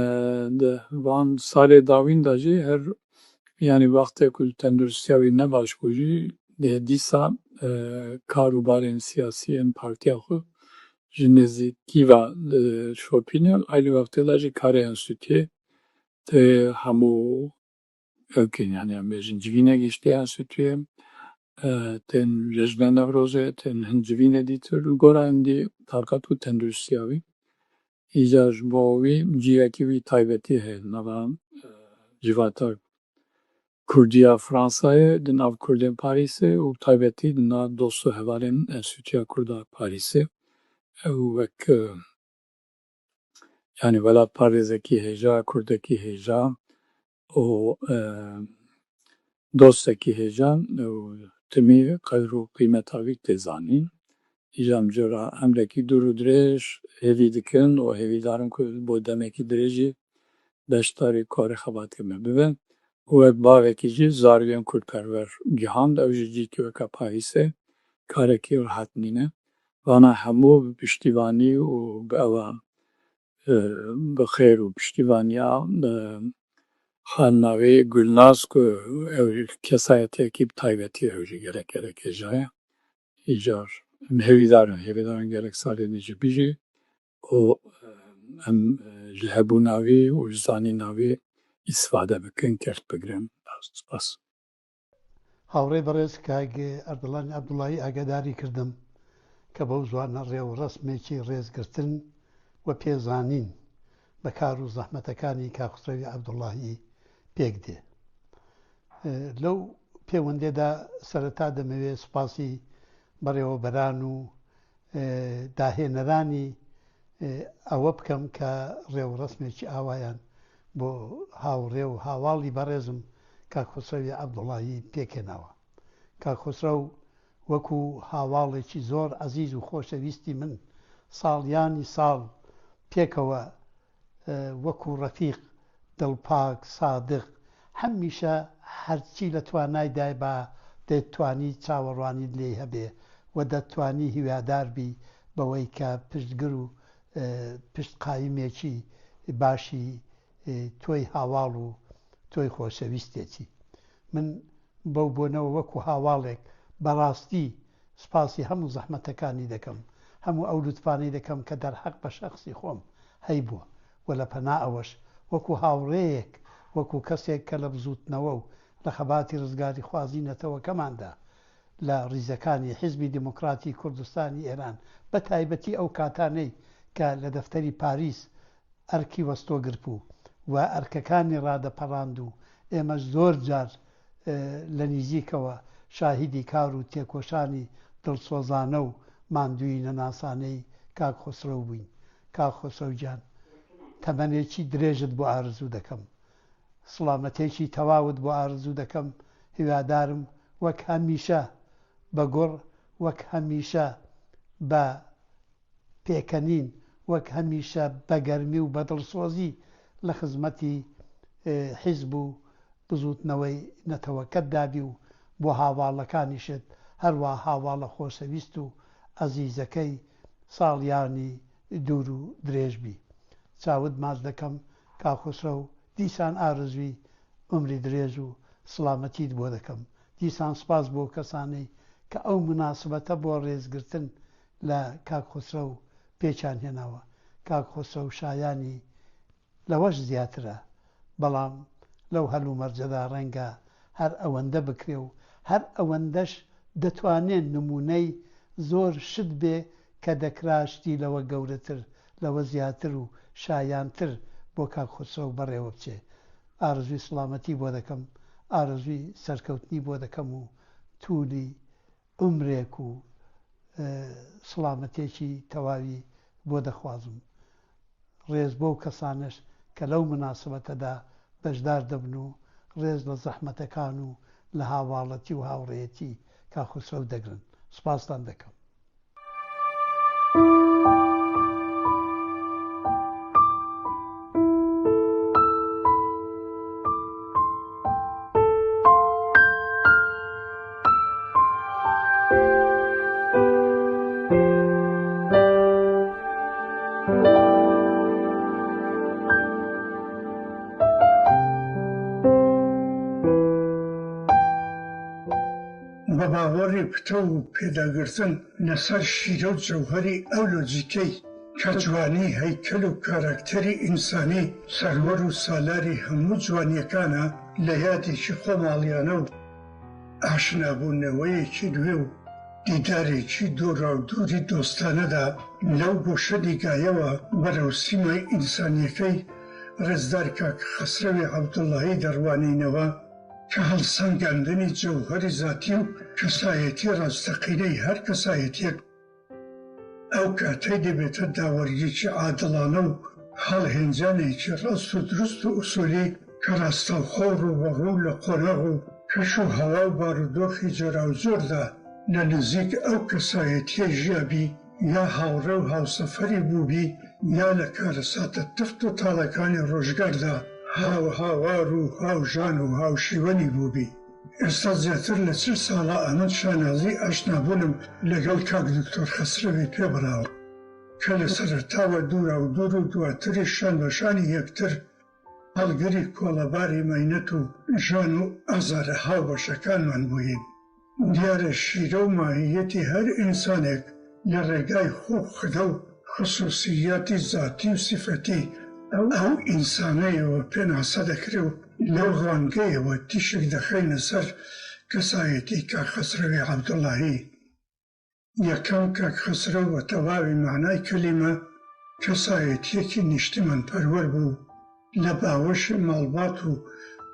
di van salê dawîn de jî her, yanî wextê ku tenduristiya wî ne baş bû jî, dê dîsa, e, kar û barên siyasî yên partiya xwe ji nêzîkî ve, e, şopîne. Eynî wextê de jî karê enstîtuyê tê hemû ew kên, yanî em bêjin civînê giştî enstîtuyê, e, tên Cejna Newrozê, tên hin civînê dîtir. Li gora hindî taqet û tenduristiya wî. Îcar ji bo wî cihekî wî taybetî heye di nava, e, civata Kurdî ya Fransayê, di nav Kurdên Parîsê û bi taybetî di nav dost û hevalên Enstîtuya Kurda Parîsê. Ew wek, e, yanî welatparêzekî hêja, Kurdekî hêja û, e, dostekî hêja û timî qedr û qîmeta wî tê zanîn. Îja em cora emrekî dûr û dirêj hêvî dikin û hêvîdar in ku bo demekî dirêj jî beşdarî karê xebatê me bibe. Û wek bavekî jî zarokên kurdperwer gihand, ew jî cîkî weka Parîsê karekî rehet nîne. Vana hemû bi piştîvanî û bi ewa, e, bi xêr û piştîvaniya, e, xanina wê Gulnaz ku ew kesayetiyekî bi taybetî ew jî gelek gelek hêja ye. Îcar em hêvîdar in, hêvîdar in gelek salê din jî bijî û, e, em, e, ji hebûna wî û ji zanîna wî îstifade bikin, keft bigirin. Spas. Hawrê berêz Kag Erdilan Abdullahî agadarî kirdim ke bo ziwana rê û resmekî rêzgirtin we pê zanîn bi kar û zehmetekani Kak Xusrewî Abdullahî pêk dê. E, lew pêwendê de sereta de me wê spasî berêweberan û, e, dahêneranî ئێ، ئەوە بکەم کە ڕێوڕەسمێکی ئاوایان بۆ هاوڕێ و هاواڵی بەڕێزم کاک خوسرەوی عەبدوڵایی پێکهێناوە. کاک خوسرەو وەکو هاواڵێکی زۆر عەزیز و خۆشەویستی من ساڵیانی ساڵ پێکەوە، ئێ، وەکو ڕەفیق دڵپاک، سادق، هەمیشە هەرچی لە توانای دایبا دەتوانی چاوەڕوانیت لێی هەبێ و دەتوانی هیوادار بی بەوەی کە پشتگر و، ئێ، پشت قایمێکی باشی، ئێ، تۆی هاواڵ و تۆی خۆشەویستێتی. من بەو بۆنەوە وەکو هاواڵێک بەڕاستی سپاسی هەموو زەحمەتەکانی دەکەم، هەموو ئەو لوتفانەی دەکەم کە دەرحەق بە شەخسی خۆم هەیبووە و لە پەنا ئەوەش وەکو هاوڕێیەک، وەکو کەسێک کە لە بزوتنەوە و لە خەباتی ڕزگاری خوازی نەتەوەکەماندا لە ڕیزەکانی حیزبی دیموکراتی کوردستانی ئێران، بە تایبەتی ئەو کاتانەی کە لە دەفتەری پاریس ئەرکی وەستۆگرپ و و ئەرکەکانی ڕادەپەڕاند و ئێمەش زۆر جار، ئێ، لە نزیکەوە شاهیدی کار و تێکۆشانی دڵسۆزانە و ماندووی نەناسانەی کاک خۆسرەو بووین. کاک خۆسرەو گیان، تەمەنێکی درێژت بۆ ئارزوو دەکەم. سڵامەتێکی تەواوت بۆ ئارزوو دەکەم. هیوادارم وەک هەمیشە بە گوڕ، وەک هەمیشە بە پێکەنین، وەک هەمیشە بە گەرمی و بە دڵسۆزی لە خزمەتی، ئێ، حیزب و بزوتنەوەی نەتەوەکەتدا بی و بۆ هاواڵەکانیشت هەروا هاواڵە خۆشەویست و عەزیزەکەی ساڵیانی دوور و درێژ بی. چاوت ماچ دەکەم کاک خوسرەو، دیسان ئارەزووی عومری درێژ و سڵامەتیت بۆ دەکەم. دیسان سپاس بۆ کەسانەی کە ئەو مناسبەتە بۆ ڕێزگرتن لە کاک خوسرەو پێکیان هێناوە. کاک خوسرەو شایانی لەوەش زیاترە، بەڵام لەو هەلومەرجەدا ڕەنگە هەر ئەوەندە بکرێ و هەر ئەوەندەش دەتوانێ نموونەی زۆر شت بێ کە دەکرا شتی لەوە گەورەتر، لەوە زیاتر و شایانتر بۆ کاک خوسرەو بەڕێوە بچێ. ئارەزووی سڵامەتی بۆ دەکەم، ئارەزووی سەرکەوتنی بۆ دەکەم و توولی عومرێک و، ئێ، سڵامەتێکی تەواوی بۆ دەخوازم. ڕێز بۆ ئەو کەسانەش کە لەو مناسبەتەدا بەشدار دەبن و ڕێز لە زەحمەتەکان و لە هاواڵەتی و هاوڕێیەتی کاک خوسرەو دەگرن. سپاستان دەکەم. بە باوەڕی پتەو و پێداگرتن لەسەر شیرە و جەوهەری ئەو لۆجیکەی کە جوانی هەیکەل و کاراکتەری ئینسانی سەروەر و سالاری هەموو جوانیەکانە، لە یادێکی خۆماڵیانە و ئاشنابوونەوەیەکی نوێ و دیدارێکی دووراودووری دۆستانەدا لەو گۆشە نیگایەوە بەرەو سیمای ئینسانیەکەی ڕێزدار کاک خەسرەوی عەبدوڵڵاهی دەڕوانینەوە کە هەڵسەنگاندنی جەوهەری زاتی و کەسایەتی ڕاستەقینەی هەر کەسایەتیەک ئەو کاتەی دەبێتە داوەریەکی عادڵانە و هەڵهێنجانێکی ڕاست و دروست و ئوسولی کە ڕاستەوخۆ و ڕووبەڕوو لە قۆناغ و کەش و هەوا و بارودۆخی جۆراوجۆردا لە نزیک ئەو کەسایەتیە ژیابی، یا هاوڕێ و هاوسەفەری بووبی، یا لە کارەساتە تەفت و تاڵەکانی ڕۆژگاردا هاوهاوار و هاوژان و هاوشیوەنی بووبی. ئێستا زیاتر لە چل ساڵە ئەمن شانازی ئاشنابوونم لەگەڵ کاک دکتۆر خەسرەوی پێ بڕاوە کە لە سەرەتاوە دوورا و دوور و دواتریش شان بە شانی یەکتر هەڵگری کۆڵەباری مەینەت و ژان و ئازارە هاوبەشەکانمان بووین. دیارە شیرە و ماهیەتی هەر ئینسانێک لە ڕێگای خۆ خدە و خسووسیاتی زاتی و سیفەتی ئەو ئینسانەیەوە پێناسە دەکرێ و لەو ڕوانگەیەوە تیشک دەخەینە سەر کەسایەتی کاک خەسرەوی عەبدوڵڵاهی. یەکەم، کاک خەسرەو بە تەواوی مانای کەلیمە کەسایەتیەکی نیشتیمانپەروەر بوو، لە باوەشی ماڵبات و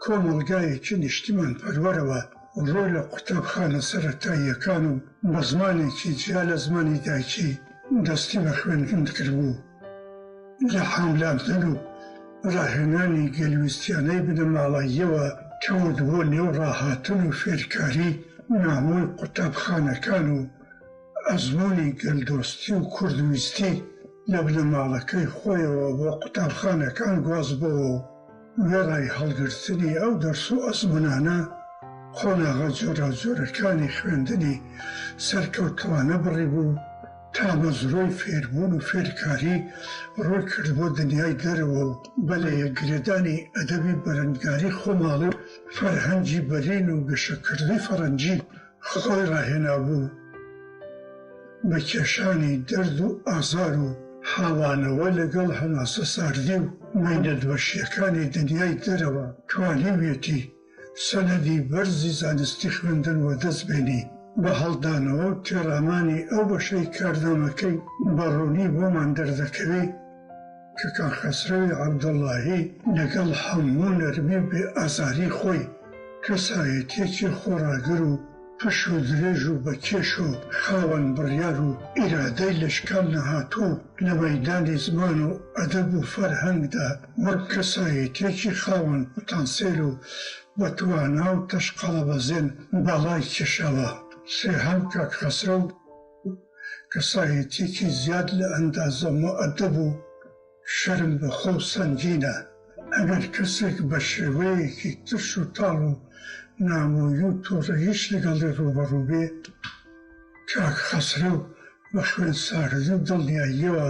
کۆمەڵگایەکی نیشتیمانپەروەرەوە ڕووی لە قوتابخانە سەرەتاییەکان و بە زمانێکی جیا لە زمانی دایکی دەستی بە خوێندن کردبوو. Li hemlandin û rahênanî gelwîstiyaney binemalayî we kewt bo nêw rahatin û fêrkarî namoy qutabxanekan û ezmûnî geldostî û kurdwîstî li binemalekey xwe ye we bo qutabxanekan guaz bo û wê rayhilgirtinî ew ders û ezmûnane qonaxa coracorekanî xwendinî serkewtwane birîbû, ta mezroy fêrbûn û fêrkarî roy kirdbo dinyay derewe û belê ye girêdanî edebî berengdarî xwe malê ferhengî berîn û geşekirdî ferencî xwe rayhênabû. Bi kêşanî derd û azar û hawanewe legel henasesardî û meynetweşiyekanî dinyay derewe tuanîbûyetî senedî berzî zanistî xwendin wedest bênî. Bi heldanewe û têramanî ew beşey karnamekey bi ronî bo man derdekevî ke Kak Xesrewê Ebdullahî legel hemû nermî û bêazarî xwe kesayetiyekî xweragir û piş û dirêj û bekêş û xawen biryar û îradey leşkan nehatû li meydanê ziman û edeb û ferheng de wek kesayetiyekî xawen potansiyel û betwana û teşqelebezên belay kêşawa. Sêhem Kak Xesrew kesayetiyekî ziyad li endaze muedeb û şerm bi xwe û sengîn e. Eger kesek bi şêweyekî tirş û tal û namoyî û toreyîş li gelê rûberû bê, Kak Xesrew bi xwênsardî û dilniyayiyewa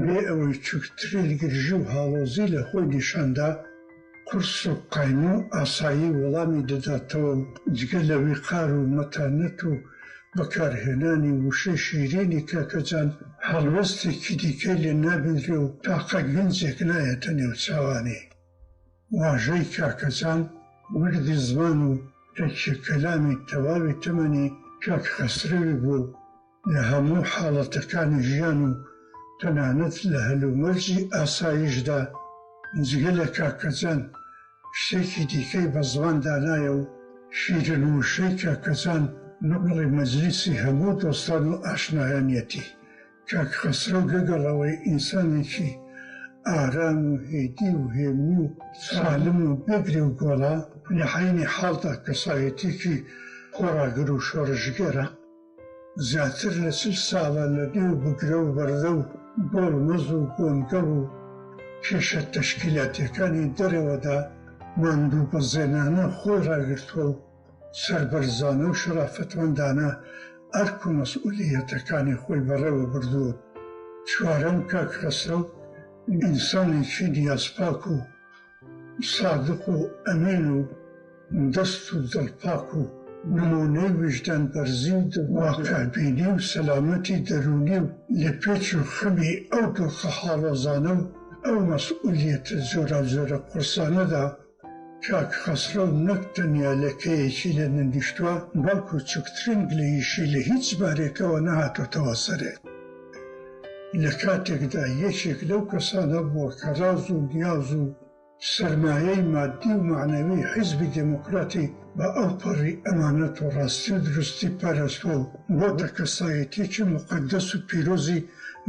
bê ewey çûktirîn girjî û halozî li xwe nîşan da, qurs û qaymo asayî welamî didatewe û cigele wîqar û metanet û bikarhênanî wişê şîrînî Kakecan helwestekî dîkey lê nabînrê û taqe gincek nayete nêw çawanî. Wajey Kakecan wirdî ziman û pekê kelamî tewavê temenê Kak Xesrewî bû. Li hemû haletekanê jiyan û tenanet li helûmercî asayîş de cigele Kakecan tiştekî dîkey bi ziwan danaye û şîrin wişey Kakecan nuqlê meclîsî hemû dostan û aşnayan yetî. Kak Xesrew gegela wê însanekî aram û hêdî û hêmnî û salim û bêgirê û gola, li heynî hal de kesayetîkî xweragir û şoreşger e. Zêdetir li çil sal e li nêw bigire û berde û golmiz û gongel û kêşe teşkîlatîyekanî derewe de mandûbezênane xwe ragirtwe û serberzane û şerafetmendane erk û mesûlîyetekanî xwe berê we birdo. Çarem Kak Xesrew însanekî niyazpak û sadiq û emîn û dest û dilpak û nimûneyê wijdanberzî û di waqi'bînî û selametî derûnî û li pêç û ximî ew doxa halozane û ew mesûlîyete coracora qursane de Kak Xesrew nek tenya lekeyekî li nindîştwa, belkû çûktirîn gileyîşî li hîç barêkewe nehatotewe serê. Li katêk de yekêk lew kesane bû ke raz û niyaz û sermayeyê madî û manewî Hizbî Demokratî bi ew perî emanet û rastî û dirustî perestbû, gote kesayetiyekî muqedes û pîrozî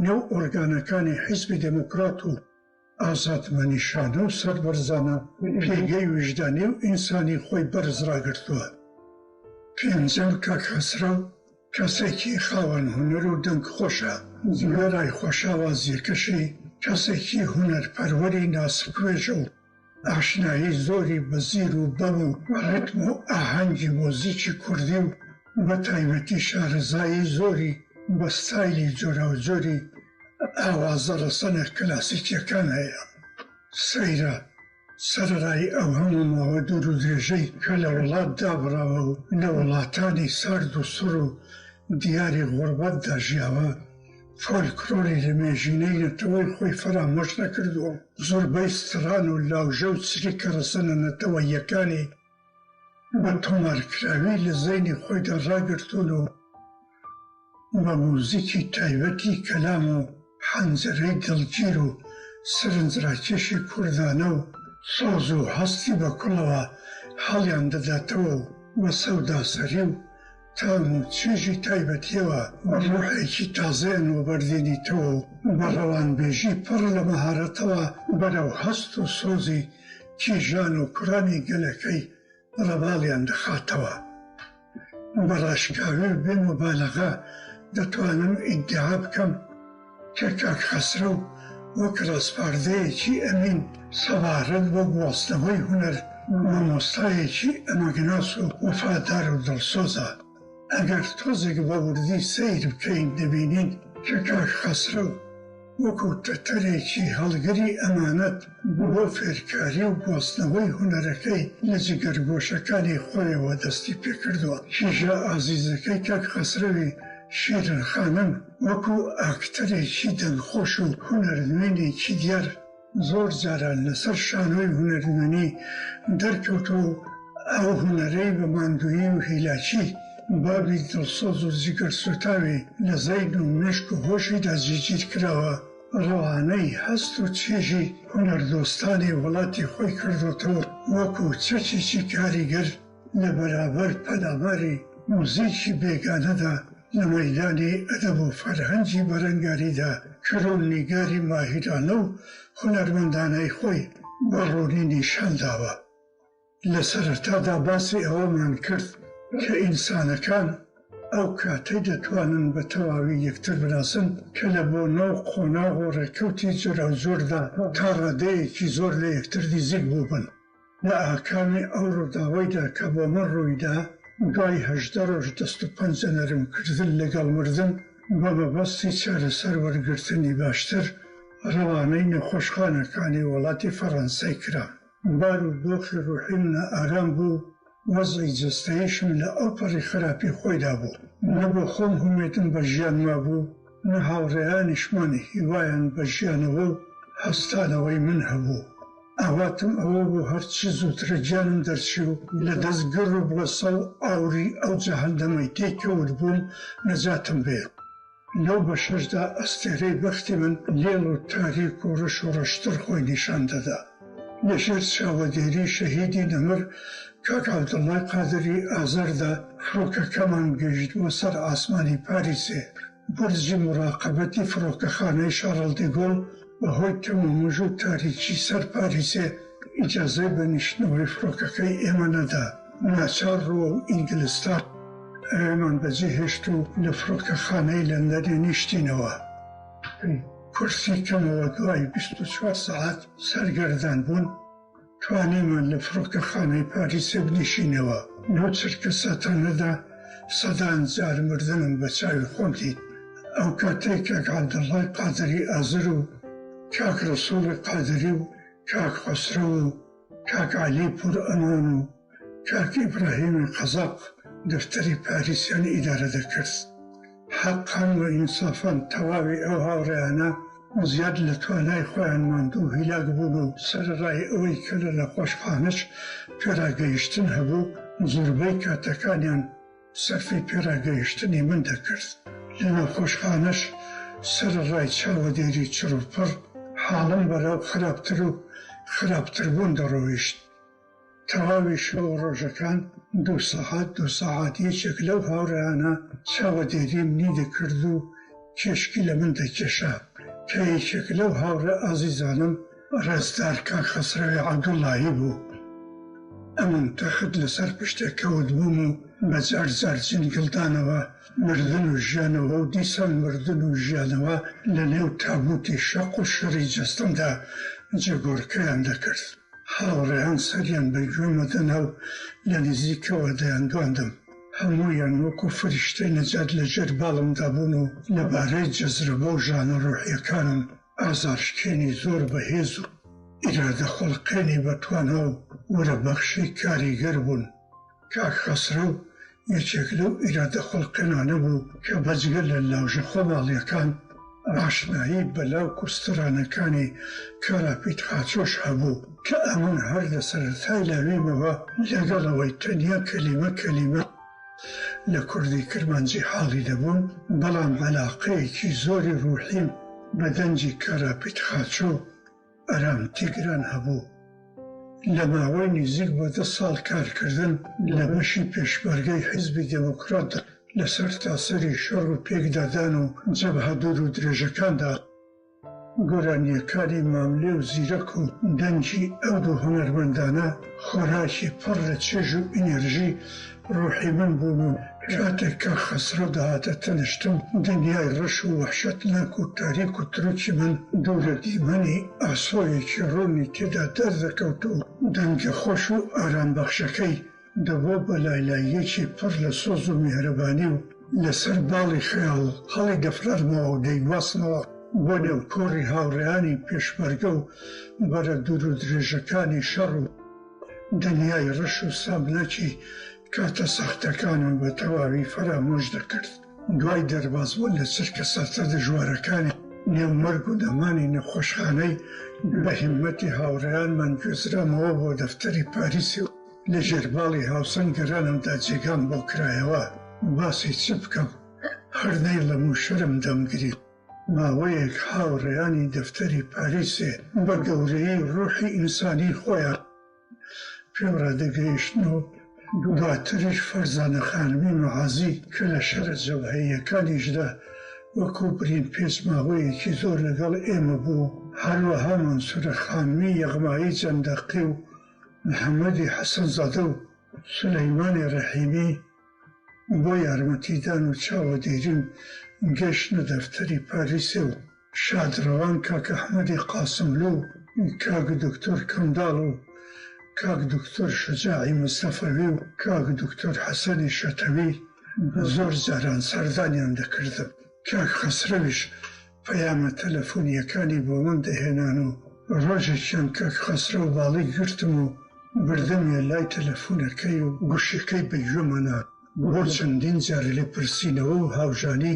nêw organekanê Hizbî Demokrat û azadmenîşane û serberzane pêgey wijdanî û însanî xwe berz ragirtwe. Pêncem Kak Xesrew kesekî xawen huner û deng xweş e. Wêray xweşawaziyekişî kesekî hunerperwerî nasikvêj û aşnayî zorî bi zîr û bem û ritm û ahengî muzîkî kurdî û bi taybetî şarezayî zorî bi staylî coracorî awaze resene klasîkekan heye. Seyra, sererayî ew hemû mawe dûr û dirêjey ke li welat dabirawe û li welatanî sard û sir û diyarî xurbet de jiyawe, folklorî li mêjîneyê neteweyê xwe feramoş nekirdo. Zorbey stran û lawje û çirîke resene neteweyekanê bi tomarkirawî li zeynê xwe de ragirtûn û bi muzîkî taybetî kelam û hencereyê dilgîr û sirincrakêşî kurdane û soz û hestî bi kulewa heliyan didatewe û bi sewdaserî û tam û çêjî taybetiyê we, ruhekî taze yên we berdînîtewe û bi rewanbêjî pir li meharetewe berew hest û sozî kîjan û kuranî gelekey rebalyan dixatewe. Bi raşkawî û bê mubalexe ditwanim îdia bikim ke Kak Xesrew wek raspardeyekî emîn, sebarit bo guwazdnewey huner, mamostayekî emegnas û wefadar û dilsoz e. Eger tozek bi wirdî seyr bikeyin, dibînin ke Kak Xesrew wekû teterekî hilgirî emanet bo fêrkarî û guwazdnewey hunerekey li cigergoşekanê xwe yê we destî pê kirdowa. Kîja azîzekey Kak Xesrewî, Şîrin Xanim, wekû akterekî dengxweş û hunermênekî diyar zor caran li ser şanoyê hunermenî derkewt û ew hunerey bi mandûyî û hîlakî babî dilsoz û cigersûtawî li zeyn û meşk û hoşî de cîcîr kirawa. Rewaney hest û çêjî hunerdostanê welatê xwe kirdote û wekû çeçekî karîger li beraber penaberê muzîkî bêgane de li meydanê edeb û ferhengî berengarî de kir û nîgarî mahîrane û hunermendaneyê xwe bi ronî nîşan dawe. Li sereta de basî eweman kir ke însanekan ew katey ditwanin bi tewawî yektir binasin ke li bona û qonax û rêkewtî cûrawcûr de ta radeyekî zor li yektir nîzîk bûbin. Li akamî ew rûdawey de ke bo min rûy da, duayî hejdeh roj dest û penc de nermkirdin li gel mirdin, bi mebestî çareser wergirtinî baştir, rewaney nexweşxanekanê welatê Ferensey kiram. Bal û doxê ruhî min aram bû, wez'î cesteyî jî min li ew perî xirabî xwey dabû. Ne bi xwe min himêtin bi jiyan mabû, ne hawreyanî jî min hîwayan bi jiyanê we û hestanê we min hebû. Avatim ew bû, her çi zûtir ji jiyan min derçî û li dest gir û bi wesa û awirî ew cehendemey tê kewtbûm, necatim bê. Lew beşer de estêrey bextê min lêl û tarîk û reş û reştir xwe nîşan dida. Li jêr çavedêrî şehîdî nemir Kak Evdilay Qadirî Azer de firokekeman gihîşt bo ser asmanî Parîsê. Burcî muraqebetî firokexaneyê Charles de Gaulle bi hoy tim û mij û tarîkî ser Parîsê îcazey biniştinewê firokekey ême neda. Naçar rû Îngilistan êman bi cî hişt û li firokexaneyê Lendenê niştînewe. Kurtî kemewe, duayî bîst û çar saet sergerdan bûn, twanîme li firokexaneyê Parîsê binişînewe. Li çirke setane de sedan car mirdinim bi çavê xwe dît. Ew katey Kak Evdilay Qadirî Azer û Kak Resûlê Qadirî û Kak Xesrew û Kak Elî Pûr Eman û Kak Îbrahîmê Qezaq defterê Parîsiyan îdare dikir. Heqan û însafan tewavî ew hawreyana ziyad li twanayê xweyan mandû hîlak bûn û sererayê ewey ke li nexweşxaniş pêragihiştin hebû, zûrbey katekaniyan serfê pêragihiştinê min dikir. Li nexweşxaniş sererayê çavedêrî çirûpir halim berew xirabtir û xirabtirbûn diroyîşt. Tewavî şev û rojekan du saet, du saet yekek lew hawreyana çavedêrî min dikir û keşkî li min dikêşa. Ke yekek lew hawre azîzanim rêzdar Kak Xesrewê Evdullahî bû. Emin texit li ser piştê kewtbûm û bi car car cingildanewe mirdin û jiyanewe û dîsan mirdin û jiyanewe li nêw tabûtê şeq û şirî cestim de cigorkeyan dikir. Hawreyan seriyan bi guhê me de new li nêzîkewe de yan duandim. Hemûyan wekû firîşteyê necat li jêr balim de bûn û li barê cezrebe û jana ruhiyekanan azarşkênî zor bi hêz û îradexwelqênî bi twana û wirebexşî karîger bûn. Kak Xesrew yekek lew îradexwelqênane bû ke becgel li lawje xwe malyekan aşnayî bi lawk û stranekanê Karapît Xaçoş hebû ke emin her di sertayê lawî me ve legel ewey tenya kelîme kelîme li kurdî kirmancî halî dibûn, belam elaqeyekî zorî ruhî bi dengî Karapît Xaço Eram Tîgran hebû. لە ماوەی نزیک بە دە ساڵ کارکردن لە بەشی پێشمەرگەی حیزبی دێموکرات لەسەر تاسەری شەڕ و پێکدادان و جەبهە دوور و درێژەکاندا، گۆرانییەکانی ماملێ و زیرەک و دەنگی ئەو دوو هونەرمەندانە خۆراکی پڕ لە چێژ و ئینێرژی ڕوحی من بوون و کاتێک کە خەسرەو دەهاتە تەنیشتم، دنیای ڕەش و وەحشەتناک و تاریک و تروکی من دوو لە دیمەنی ئاسۆیەکی ڕوونی تێدا دەردەکەوت و دەنگە خۆش و ئارامبەخشەکەی دەبوو بە لایلاییەکی پڕ لە سۆز و میهرەبانی و لەسەر باڵی خەیاڵ هەڵیدەفراردمەوە و دەیگواستمەوە بۆ نێو کۆڕی هاوڕێیانی پێشمەرگە و بەرە دوور و درێژەکانی شەڕ و دنیای ڕەش و سامناکی کاتە سەختەکانم بە تەواوی فەرامۆش دەکرد. دوای دەربازبوون لە چرکە ساتە دژوارەکانی نێو مەرگ و دەمانی نەخۆشخانەی، بە هیممەتی هاوڕێیانمان گوێزرامەوە بۆ دەفتەری پاریسی و لە ژێرباڵی هاوسەنگەرانمدا جێگام بۆ کرایەوە. باسی چ بکەم؟ هەر نەیڵم و شەرم دەمگری. ماوەیەک هاوڕێیانی دەفتەری پاریسێ بە گەورەیی ڕوحی ئینسانی خۆیان پێم ڕادەگەیشتن و دواتریش فەرزانە خانمی مەعازی کە لە شەرە جەبهەییەکانیشدا وەکو برین پێچ ماوەیەکی زۆر لەگەڵ ئێمە بوو، هەروەها مەنسورە خانمی یەغمایی جەندەقی و محەممەدی حەسەنزادە و سولەیمانی ڕەحیمی بۆ یارمەتیدان و چاوەدێریم گەشتنە دەفتەری پاریسێ و شادڕەوان کاک ئەحمەدی قاسملوو، کاک دکتۆر کەنداڵ و کاک دکتۆر شجاعی مستەفەوی و کاک دکتۆر حەسەنی شەتەوی زۆر جاران سەردانیان دەکردم. کاک خەسرەویش پەیامە تەلەفۆنییەکانی بۆ من دەهێنان و ڕۆژێکیان کاک خەسرەو باڵی گرتم و بردمیە لای تەلەفۆنەکەی و گوشیەکەی بە گوێمە نا. بۆ چەندین جار لێپرسینەوە و هاوژانی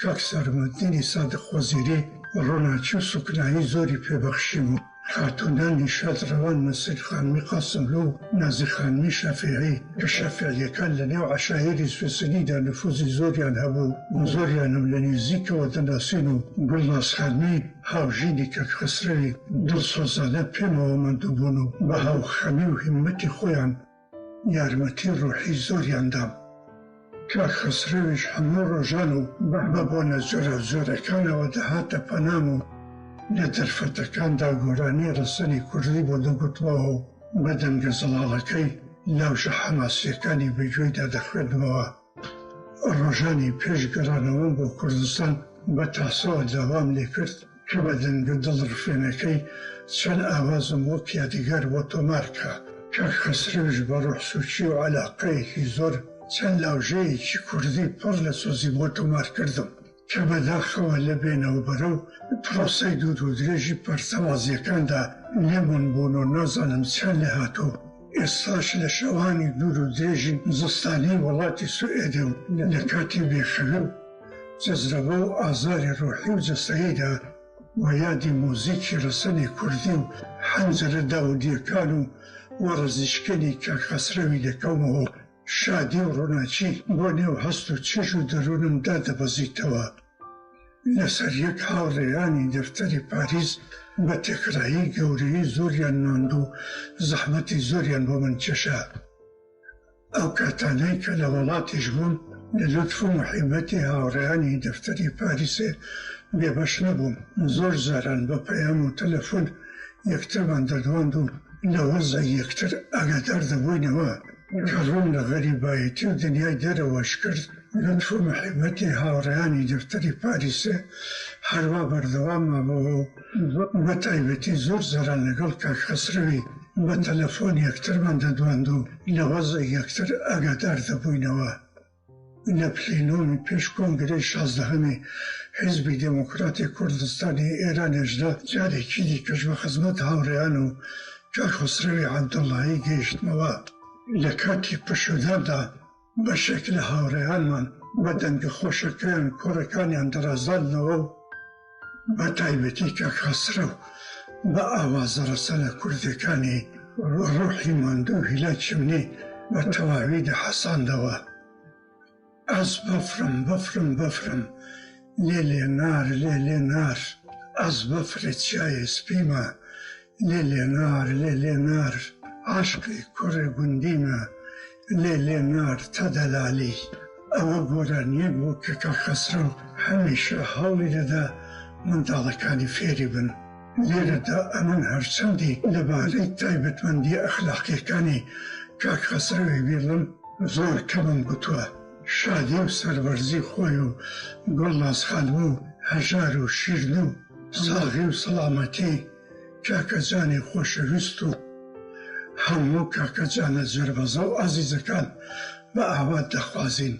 کاک سەرمەدینی سادق وەزیری ڕووناکی و سوکنایی زۆری پێ بەخشیم و خاتوونانی شادڕەوان نەسرین خانمی قاسملوو و نازی خانمی شافیعی کە شافیعییەکان لە نێو عەشایری سوێسنیدا نفوزی زۆریان هەبوو و زۆریانم لە نێزیکەوە دەناسین و گوڵناز خانمی هاوژینی کاک خەسرەوی دڵسۆزانە پێمەوە ماندوو بوون و بە هاوخەمی و هیممەتی خۆیان یارمەتی ڕوحی زۆریان دام. کاک خەسرەویش هەموو ڕۆژان و بە بۆنە جۆراوجۆرەکانەوە دەهاتە پەنام و لە دەرفەتەکاندا گۆرانی ڕەسەنی کوردی بۆ دەگوتمەوە و بە دەنگە زەڵاڵەکەی لاوژە حەماسییەکانی بە گوێیدا دەخوێندمەوە. ڕۆژانی پێش گەڕانەوەم بۆ کوردستان بە تاسەوە داوام لێ کرد کە بە دەنگە دڵڕفێنەکەی چەند ئاوازم وەک یادیگار بۆ تۆمار کا. کاک خەسرەویش بە ڕوحسووکی و عەلاقەیەکی زۆر چەند لاوژەیەکی کوردی پڕ لە سۆزی بۆ تۆمار کردم کە بەداخەوە لە بێنەوبەرە و پرۆسەی دوور و درێژی پەرتەوازییەکاندا لێمان بوون و نازانم چیان لێ هاتوو. ئێستاش لە شەوانی دوور و درێژی زستانیی وڵاتی سوئێدێ و لە کاتی بێخەوی و جەزرەبە و ئازاری ڕوحی و جەستەییدا وە یادی موزیکی ڕەسەنی کوردی و حەنجەرە داودییەکان و وەڕزیشکێنی کاک خەسرەوی دەکەومەوە و شادی و ڕووناکی بۆ نێو هەست و چێژ و دەروونم دادەبەزیتەوە. لەسەر یەک هاوڕێیانی دەفتەری پاریس بە تێکڕایی گەورەیی زۆریان ناند و زەحمەتی زۆریان بۆ من کێشا. ئەو کاتانەی کە لە وڵاتیش بووم، لە لوتف و موحیبەتی هاوڕێیانی دەفتەری پاریسێ بێبەش نەبووم. زۆر جاران بە پەیام و تەلەفۆن یەکترمان دەدواند و لە وەزعی یەکتر ئاگادار دەبووینەوە کە ڕوون لە غەریبایەتی و دنیای دەرەوەش کرد. لوتف و موحیبەتی هاوڕێیانی دەفتەری پاریسێ هەروا بەردەوام مابەوە و بە تایبەتی زۆر جاران لەگەڵ کاک خەسرەوی بە تەلەفۆن یەکترمان دەدواند و لە وەزعی یەکتر ئاگادار دەبووینەوە. لە پلینۆمی پێش کۆنگرەی شازدەهەمی حیزبی دێموکراتی کوردستانی ئێرانێشدا جارێکی دیکەش بە خزمەت هاوڕێیان و کاک خەسرەوی عەبدوڵڵایی گەیشتمەوە. لە کاتی پشووداندا بەشێک لە هاوڕێیانمان بە دەنگە خۆشەکەیان کۆڕەکانیان دەڕازاندنەوە و بە تایبەتی کاک خەسرەو بە ئاوازە ڕەسەنە کوردییەکانی ڕوحی ماندوو و هیلاکی منی بە تەواوی دەحەساندەوە. Ez befrim, befrim, befrim. Lê lê nar, lê lê nar. Ez befrê çiyayê spî me. Lê lê nar, lê lê nar. Eşqê kurê gundî me lê lê nar te delalî. Ew goraniyê bû ke Kak Xesrew hemîşe hewlî dide mendalekanî fêrî bin. Lêre de emin her çendî li barê taybetmendiyê exlaqîyekanî Kak Xesrewê bîlim zor kevin gotwe. Şadî û serwerzî xwe û Gulnaz Xanimû hejar û şîrnû, saxî û selametî Kaka Canê xoşewîst û hemû Kaka Cana cerbaza û azîzekan bi awa dixwazîn.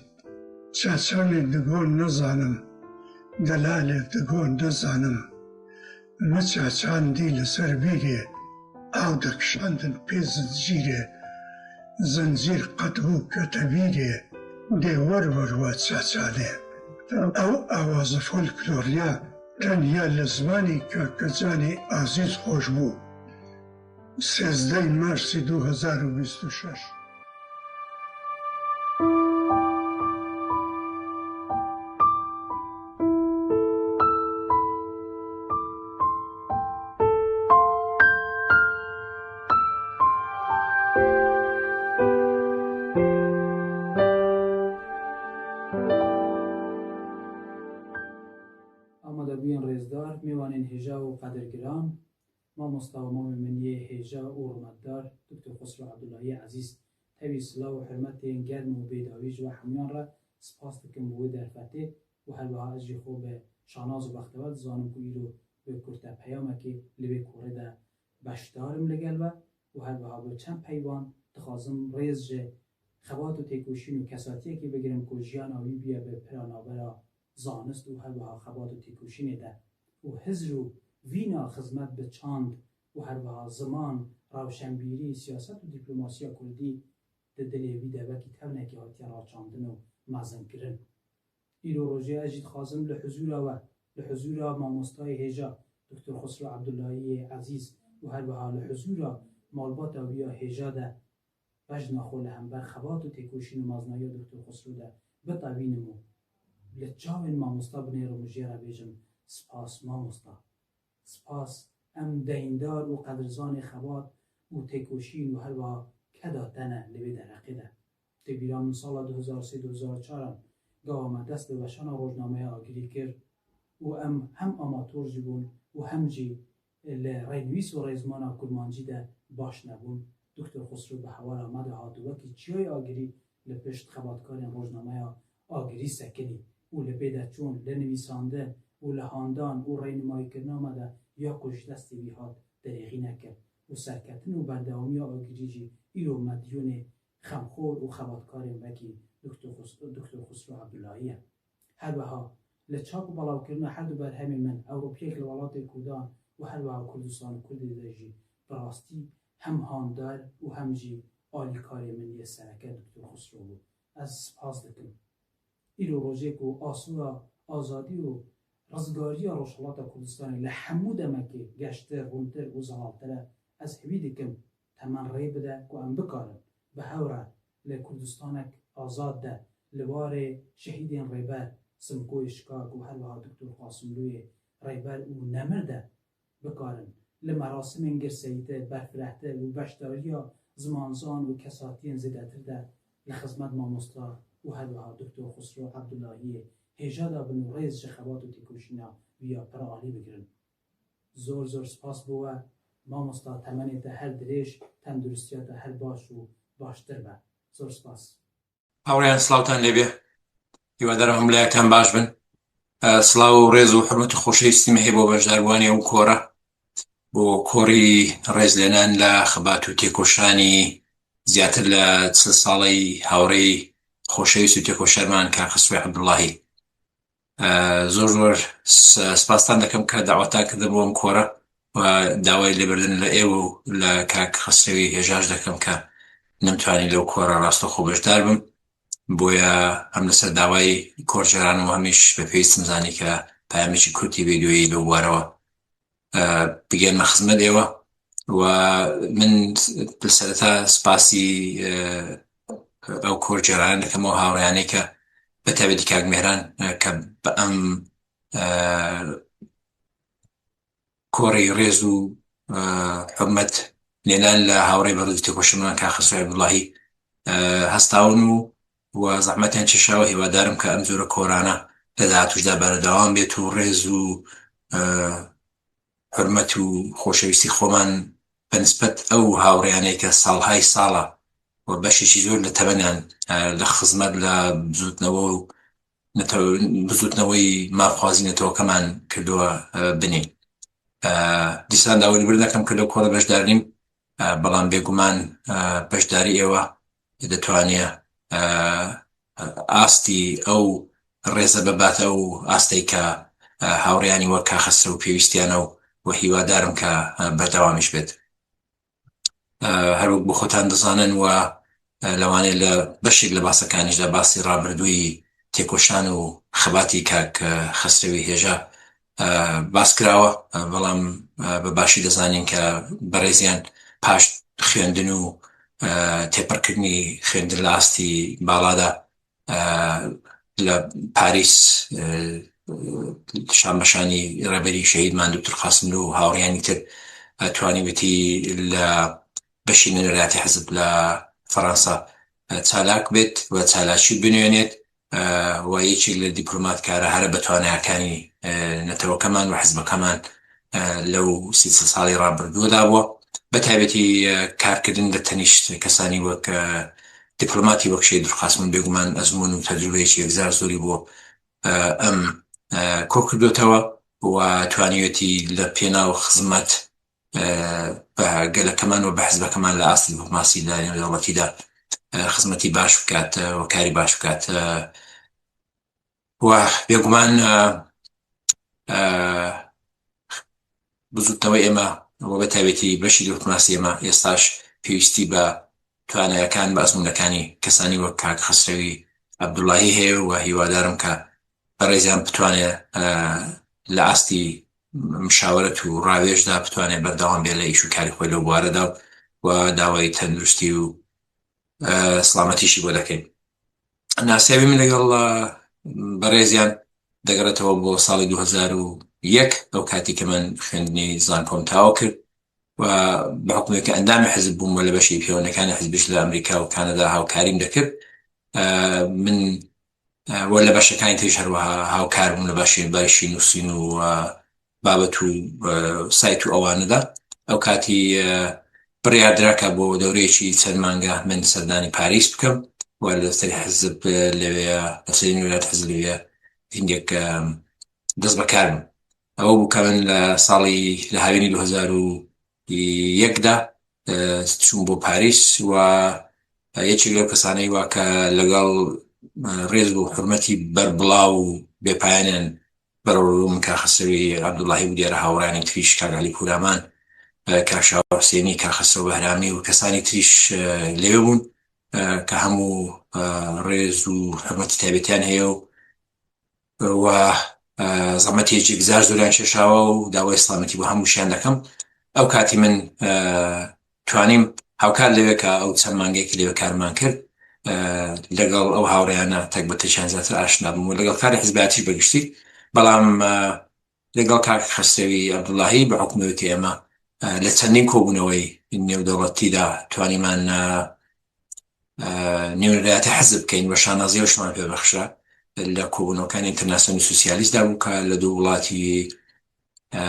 Çaçanê digo nizanim, delalê digo nizanim. Mi çaçan dî li ser bîrê, ew dekişandin pê zincîrê. Zincîr qet bû kete bîrê, dê wer wer we çaçanê. Ew awaza folkloriya tenya li zimanê Kaka Canê Azîz xweş bû. Sêzdeh Mersî du hezar û bîst û şeş. Amadebûyên rêzdar, mêvanên hêja û qedirgiran, mamosta û mamê min yê hêja û rûmetdar, Doktor Xusro Ebdullahiyê Ezîz, tevî silav û hurmetên germ û bêdawî ji we hemûyan re. Spas dikim bo wê derfetê û her wiha ez jî xwe bi şanaz û bextewer dizanim ku îro bi kurtepeyamekê li vê korê de beşdar im li gel we û her wiha bi çend peyvan dixwazim rêz ji xebat û têkoşîn û kesatiyekê bigirim ku jiyana wî bûye bi pira navbera zanist û her wiha xebat û têkoşînê de û hizr û vîna xizmet bi çand û her wiha ziman, rewşenbîrî, siyaset û dîplomasiya kurdî di dilê wî de wekî tevnekê hatiye raçandin û mezinkirin. Îro rojê ez jî dixwazim li huzûra we, li huzûra mamostayê hêja Doktor Xusro Ebdullahiyê Ezîz û her wiha li huzûra malbata wî ya hêja de bejna xwe li hember xebat û têkoşîn û mezinayiya Doktor Xusro de bitewînim û li çavên mamosta binêrim û jê re bêjim, spas mamosta. Spas, em deyndar û qedirzanê xebat û têkoşîn û her wiha keda te ne li vê dereqê de. Tê bîra min sala du hezar sê du hezar çar an, gava me dest bi weşana rojnameya Agirî kir û em hem amator jî bûn û hem jî li rênivîs û rêzmana kurmancî de baş nebûn. Doktor Xusro bi hewara me de hat û wekî çiyayê Agirî li pişt xebatkarên rojnameya Agirî sekinî û li pê de çûn, li nivîsandin û li handan û rênimayîkirina me de ya ku ji destê wî hat derêxî nekir û serketin û berdewamiya Agirî jî îro medyûnê xemxor û xebatkarên wekî Doktor Xus-, Doktor Xusro Ebdullahî ye. Her wiha li çap û belavkirina her du berhemên min, Ewropiyek li welatê Kurdan û her wiha Kurdistan û Kurdê de jî bi rastî hem handar û hem jî alîkarê min yê sereke Doktor Xusro bû. Ez spas dikim. Îro rojê ku asûra azadî û rizgariya Rojhilata Kurdistanê li hemû demekê geştir, rûntir û zelaltir e, ez hêvî dikim temen rê bide ku em bikarin bi hev re li Kurdistanek azad de li warê şehîdên Rêber Simkoyê Şikak û her wiha Doktor Qasimlûyê Rêber û Nemir de bikarin li merasimên girseyîtir, berfirehtir û beşdariya zimanzan û kesatiyên zêdetir de li xizmet mamosta û her wiha Doktor Xusro Ebdullahiyê hêja de bin û rêz ji xebat û têkoşîna wî ya piralî bigirin. Zor zor spas bo we mamosta, temenê te her dirêj, tenduristiya te her baş û baştir be. Zor spas. Hawriyan, slavtan lêbe. Hiwadara hemlayaktan baş bin. E, slav û rêz û hurmet û xoşewîstî me heye bo beşdarbûwanê ew kora. Bo korî rêzlênan la xebat û têkoşanî ziyatr la çil saley hawrêy xoşewîst û têkoşerman Kak Xisrû Ebdullahî. E, zor zor s-, spastan dikim ke daweta kirdi bo em kora. Û dawayê lêbirdin li êw û li Kak Xisrewî hêja jî dikim ke nimtwanî li kora rasto xwe beşdar bim. Boya em li ser dawayê korceran û hemîş bi pêwîst im zanî ke peyamekî kurtî vîdyoyê li ware we, e, bigêrime xizmet êwe. Û min li sereta spasî, e, ew korceran dikim û hawreyanê ke bi tevî di Kak Mêhran, e, ke bi em, e, korê rêz û, e, hurmet نێلان لە هاوڕێی بەڕێز و تێکۆشەرمان کاک خەسرو عەبدوڵڵاهی، ئە، هەستاون و، و زەحمەتیان کێشاوە. هیوادارم کە ئەم جۆرە کۆرانە لە داهاتووشدا بەردەوام بێت و ڕێز و، ئە، حورمەت و خۆشەویستی خۆمان بە نسبەت ئەو هاوڕێیانەی کە ساڵهای ساڵە و بەشێکی زۆر لە تەمەنیان، ئە، لە خزمەت لە بزوتنەوە و نەتەوە-، بزوتنەوەی مافخوازی نەتەوەکەمان کردووە، ئە، بنین. ئە، دیسان داوای لێبوردن دەکەم کە لەو کۆڕە بەشدار نیم، ئە، بەڵام بێگومان، ئە، بەشداری ئێوە دەتوانێ، ئە، ئاستی ئەو ڕێزە بباتە ئەو ئاستەی کە، ئە، هاوڕێیانی وەک کاک خەسرو پێویستیانە و، و هیوادارم کە، ئە، بەردەوامیش بێت. ئە، هەروەک بۆ خۆتان دەزانن و، ئە، لەوانەیە لە بەشێک لە باسەکانیشدا باسی ڕابردووی تێکۆشان و خەباتی کاک، ئە، خەسرەوی هێژا، ئە، باس کراوە، ئە، بەڵام، ئە، بە باشی دەزانین کە بەڕێزیان پاش خوێندن و، ئە، تێپەڕکردنی خوێندن لە ئاستی باڵادا، ئە، لە پاریس، ئە، شانبەشانی ڕێبەری شەهیدمان دکتۆر قاسملوو و هاوڕێیانی تر، ئە، توانیوێتی لە بەشی نوێنەراتی حزب لە فەڕەنسا، ئە، چالاک بێت و چالاکی بنوێنێت، ئە، و یەکێک لە دیپلۆماتکارە هەرە بە توانایەکانی، ئە، نەتەوەکەمان و حزبەکەمان، ئە، لەو سی ساڵی ڕابردووەدا بووە. بە تایبەتی، ئە، کارکردن لە تەنیشت کەسانی وەک، ئە، دیپلۆماتی وەک شەهید دکتۆر قاسملوو بێگومان ئەزموون و تەجروبەیەکی یەکجار زۆری بۆ، ئە، ئەم، ئە، کۆ کردوتەوە و توانیوێتی لە پێناو خزمەت، ئە، بە گەلەکەمان و بە حزبەکەمان لە ئاستی دیپلۆماسی لە نێودەوڵەتیدا، ئە، خزمەتی باش بکات، ئە، و کاری باش بکات. ئە، و بێگومان، ئە، ئە، بزوتنەوەی ئێمە و بە تایبەتی بەشی دیپلۆماسی ئێمە ئێستاش پێویستی بە توانایەکان، بە ئەزموونەکانی کەسانی وەک کاک خەسرەوی عەبدوڵڵاهی هەیە و هیوادارم کە بەڕێزیان بتوانێت، ئە، لە ئاستی مشاورەت و ڕاوێژدا بتوانێت بەردەوام بێت لە ئیش و کاری خۆی لەو بوارەدا و، و داوای تەندروستی و، ئە، سڵامەتیشی بۆ دەکەین. ناسیاوی من لەگەڵ، ئە، بەڕێزیان دەگەڕێتەوە بۆ ساڵی دوو هەزار و یەک، ئەو کاتی کە من خوێندنی زانکۆم تاوا کرد و بە حکومێک کە ئەندامی حزب بووم و لە بەشی پەیوەندەکانی حزبیش لە ئەمریکا و کانادا هاوکاریم دەکرد. ئە، من، ئە، و لە بەشەکانی تریش هەروەها هاوکار بووم لە بەشی، بەشی نووسین و، ئە، بابەت و، ئە، سایت و ئەوانەدا. ئەو کاتی، ئە، بڕیاردرا کە بۆ دەورەیەکی چەند مانگە من سەردانی پاریس بکەم و لەسەری حزب، ئە، لەوێ، لەسەری نوێنەرایەتی حزب لەوێ هیندێک، ئە، دەست بەکار بم. ئەوە بوو کە من لە ساڵی، لە هاوینی دوو هەزار و یەکدا، ئە، چووم بۆ پاریس و یەکێک لەو کەسانەی وا کە لەگەڵ، ئە، ڕێز و حورمەتی بەربڵاو و بێپایانیان بەرەو من کاک خەسرەوی عەبدوڵڵاهی و دیارە هاوڕێیانی تریش، کاک عەلی کورامان، ئە، کاک شاوە حوسێنی، کاک خەسرەو بەهرامی و کەسانی تریش، ئە، لەوێ بوون، ئە، کە هەموو، ئە، ڕێز و حورمەتی تایبەتیان هەیە و، و، ئە، زەحمەتێکی یەکجار زۆریان کێشاوە و داوای سڵامەتی بۆ هەمووشیان دەکەم. ئەو کاتی من، ئە، توانیم هاوکار لەوێ کە ئەو چەند مانگێکی لەوێ کارمان کرد، ئە، لەگەڵ ئەو هاوڕێیانە تەک بە تەکیان زیاتر ئاشنا بووم و لەگەڵ کاری حزبایەتیش بەگشتی. بەڵام، ئە، لەگەڵ کاک خەسرەوی عەبدوڵڵاهی بە حکومەوەی کە ئێمە، ئە، لە چەندین کۆبوونەوەی نێودەوڵەتیدا توانیمان، ئە، ئە، نوێنەرایەتی حزب بکەین و شانازیەوەشمان پێ بەخشرا. لە کۆبوونەوەکانی ئینتەرناسیۆنی سوسیالیستدا بوو کە لە دوو وڵاتی، ئە،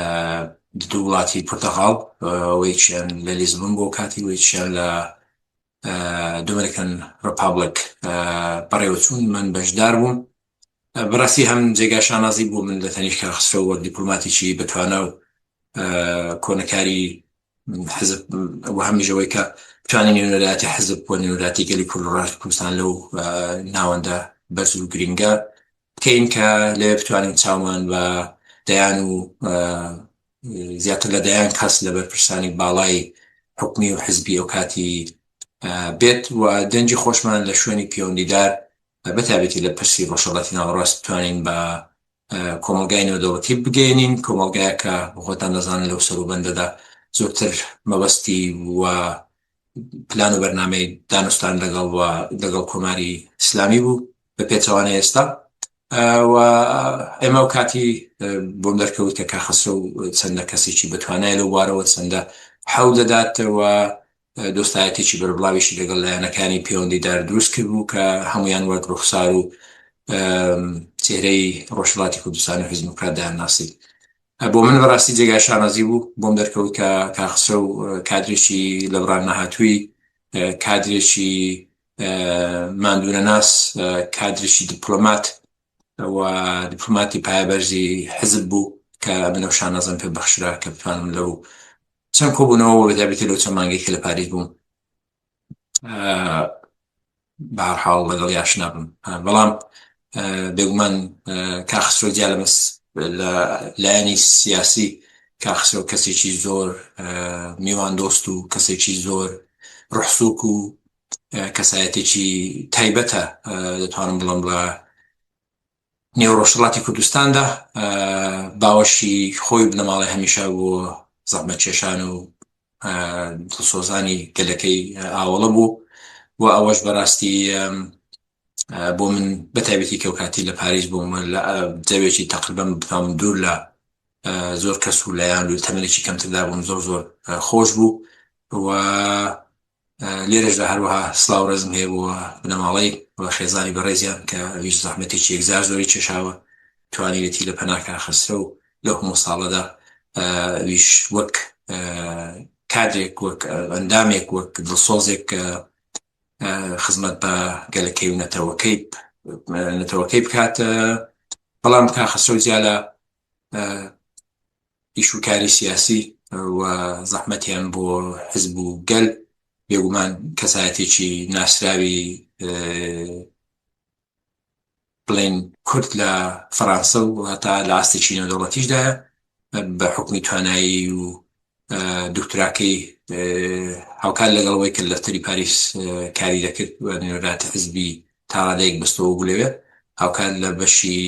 دوو وڵاتی پورتەغاڵ، ئە، وەیەکیان لە لیزبون بۆ کاتی، وەیەکیان لە، ئە، دومریکن ڕپابلیک، ئە، بەڕێوەچوون. من بەشدار بووم. ئە، بەڕاستی هەم جێگای شانازی بوو من لە تەنیشت کاک خەسرەو وەک دیپلۆماتێکی بەتوانا و، ئە، کۆنەکاری حزب و هەمیشەوەی کە بتوانین نوێنەرایەتی حزب و نوێنەرایەتی گەلی کورد و ڕۆژهەڵاتی کوردستان لەو، ئە، ناوەندە بەرز و گرنگە بکەین کە لەوێ بتوانین چاومان بە دەیان و، ئە، زیاتر لە دەیان کەس لە بەرپرسانی باڵای حکومی و حزبی ئەو کاتی، ئە، بێت و دەنگی خۆشمان لە شوێنی پەیوەندیدار، بە تایبەتی لە پرسی ڕۆژهەڵاتی ناوەڕاست بتوانین بە، ئە، کۆمەڵگای نێودەوڵەتی بگەینین، کۆمەڵگایە کە خۆتان دەزانن لەو سەروبەندەدا زۆرتر مەبەستی و پلان و بەرنامەی دانوستان لەگەڵ و لەگەڵ کۆماری ئیسلامی بوو بە پێچەوانەی ئێستا. ئە، و ئێمە ئەو کاتی، ئە، بۆم دەرکەوت کە کاک خەسرەو چەندە کەسێکی بەتوانایە لەو بوارەوە، چەندە حەو دەدات و، ئە، دۆستایەتێکی بەربڵاویشی لەگەڵ لایەنەکانی پەیوەندیدار دروست کردبوو کە هەمویان وەک ڕوخسار و، ئەم، چێرەی ڕۆژهەڵاتی کوردستان و حیزب دیموکرات دەیانناسی. ئە، بۆ من بەڕاستی جێگای شانازی بوو، بۆم دەرکەوت کە کاخسرە و، ئە، کادرێکی لە بڕان نەهاتووی، ئە، کادرێکی، ئە، ماندوونەناس، ئە، کادرێکی دیپلۆمات و دیپلۆماتی پایەبەرزی حیزب بوو کە من ئەو شانازم پێ بەخشرا کە بتوانم لەو چەند کۆبوونەوە و بەتابەتی لەو چەند مانگەی کە لە پاریس بووم، ئە، بە هەر حاڵ لەگەڵی ئاشنا بم. ئە، بەڵام، ئە، بێگومان، ئە، کاخسرۆ جیا لە مەس-، لە لایەنی سیاسی، کاخسرۆ کەسێکی زۆر، ئە، میوان دۆست و کەسێکی زۆر ڕحسوک و، ئە، کەسایەتێکی تایبەتە، ئە، دەتوانم بڵم بڵە نێو ڕۆژهەڵاتی کوردستاندا، ئە، باوەشی خۆی بنەماڵی هەمیشە بۆ زەحمەت کێشان و، ئە، دڵسۆزانی گەلەکەی ئاوەڵە بوو و ئەوەش بەڕاستی، ئەم، ئە، بۆ من بەتایبەتی کەوکاتی لە پاریس بووم لە، ئە، جەوێکی تەقریبەن بتام دوور لە، ئە، زۆر کەس و لایەن و تەمەنێکی کەمتردا بووم، زۆر زۆر، ئە، خۆش بوو و، ئە، لێرەشدا هەروەها سڵاو ڕێزم هەیە بۆ بنەماڵەی و خێزانی بەڕێزیان کە ئەویش زەحمەتێکی یەکجار زۆری کێشاوە، توانیوێتی لە پەنا کاخسرە و لەو هەموو ساڵەدا، ئە، ئەویش وەک، ئە، کادرێک، وەک، ئە، ئەندامێک، وەک دڵسۆزێک، ئە، ئە، خزمەت بە گەلەکەی و نەتەوەکەی، ئە، نەتەوەکەی بکات. ئە، بەڵام کاخسرە و جیا لە، ئە، ئیش و کاری سیاسی و زەحمەتیان بۆ حزب و گەل، بێگومان کەسایەتێکی ناسراوی، ئە، بڵێن کورد لە فەڕانسە و هەتا لە ئاستێکی نێودەوڵەتیشدایە، بە حکومی توانایی و، ئە، دکتراکەی، ئە، هاوکات لەگەڵ ئەوەی کە لە دەفتەری پاریس، ئە، کاری دەکرد و نوێنەرایەتی حزبی تا ڕادەیەک بەستەوە بوو لەوێ، هاوکات لە بەشی،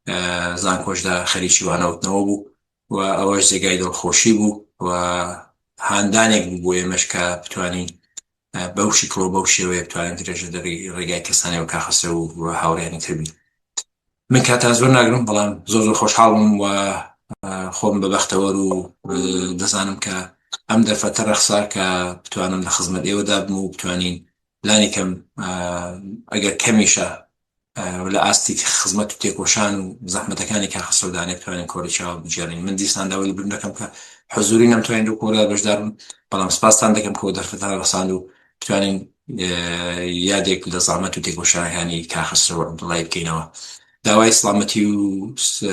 ئە، زانکۆشدا خەریکی وانەوتنەوە بوو و ئەوەش جێگای دڵخۆشی بوو و هاندانێک بوو بۆ ئێمەش کە بتوانین، ئە، بەو شکڵ و بەو شێوەیە بتوانین درێژە دەڕی ڕێگای کەسانی وەک کاخسرە و هاوڕێیانی تر بین. من کاتان زۆر ناگرم، بەڵام زۆر زۆر خۆشحاڵ بووم و، ئە، خۆم بە بەختەوەر و، ئە، دەزانم کە ئەم دەرفەتە ڕەخسا کە بتوانم لە خزمەت ئێوەدا بم و بتوانین لانی کەم، ئە، ئەگەر کەمیشە، ئە، لە ئاستی خزمەت و تێکۆشان و زەحمەتەکانی کاخسرە و دانێ بتوانین کۆری چاوە بگێڕین. من دیسان داوای لە بوون دەکەم کە حزوری نەمتوانین لەو کۆرە بەشدار بم، بەڵام سپاستان دەکەم کە ئەو دەرفەتان ڕەخساند و بتوانین، ئە، یادێک لە زەحمەت و تێکۆشانەکانی کاخسرە و عەبدوڵڵای بکەینەوە. داوای سڵامەتی و س-،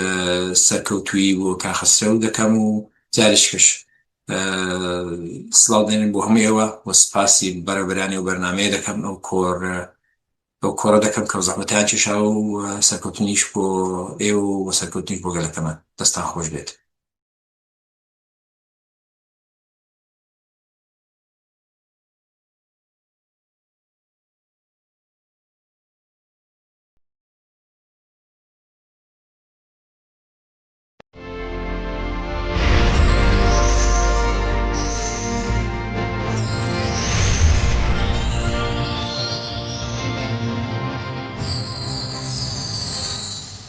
سەرکەوتووی بۆ کاخسرە و دەکەم و جاریشکەش، ئە، سڵاو دێنین بۆ هەموو ئێوە و سپاسی بەرەبەرانی و بەرنامەیە دەکەم. ئەو کۆر-، ئەو کۆرە دەکەم کە زەحمەتیان کێشاوە و سەرکەوتنیش بۆ ئێوە و سەرکەوتنیش بۆ گەلەکەمان. دەستان خۆش بێت.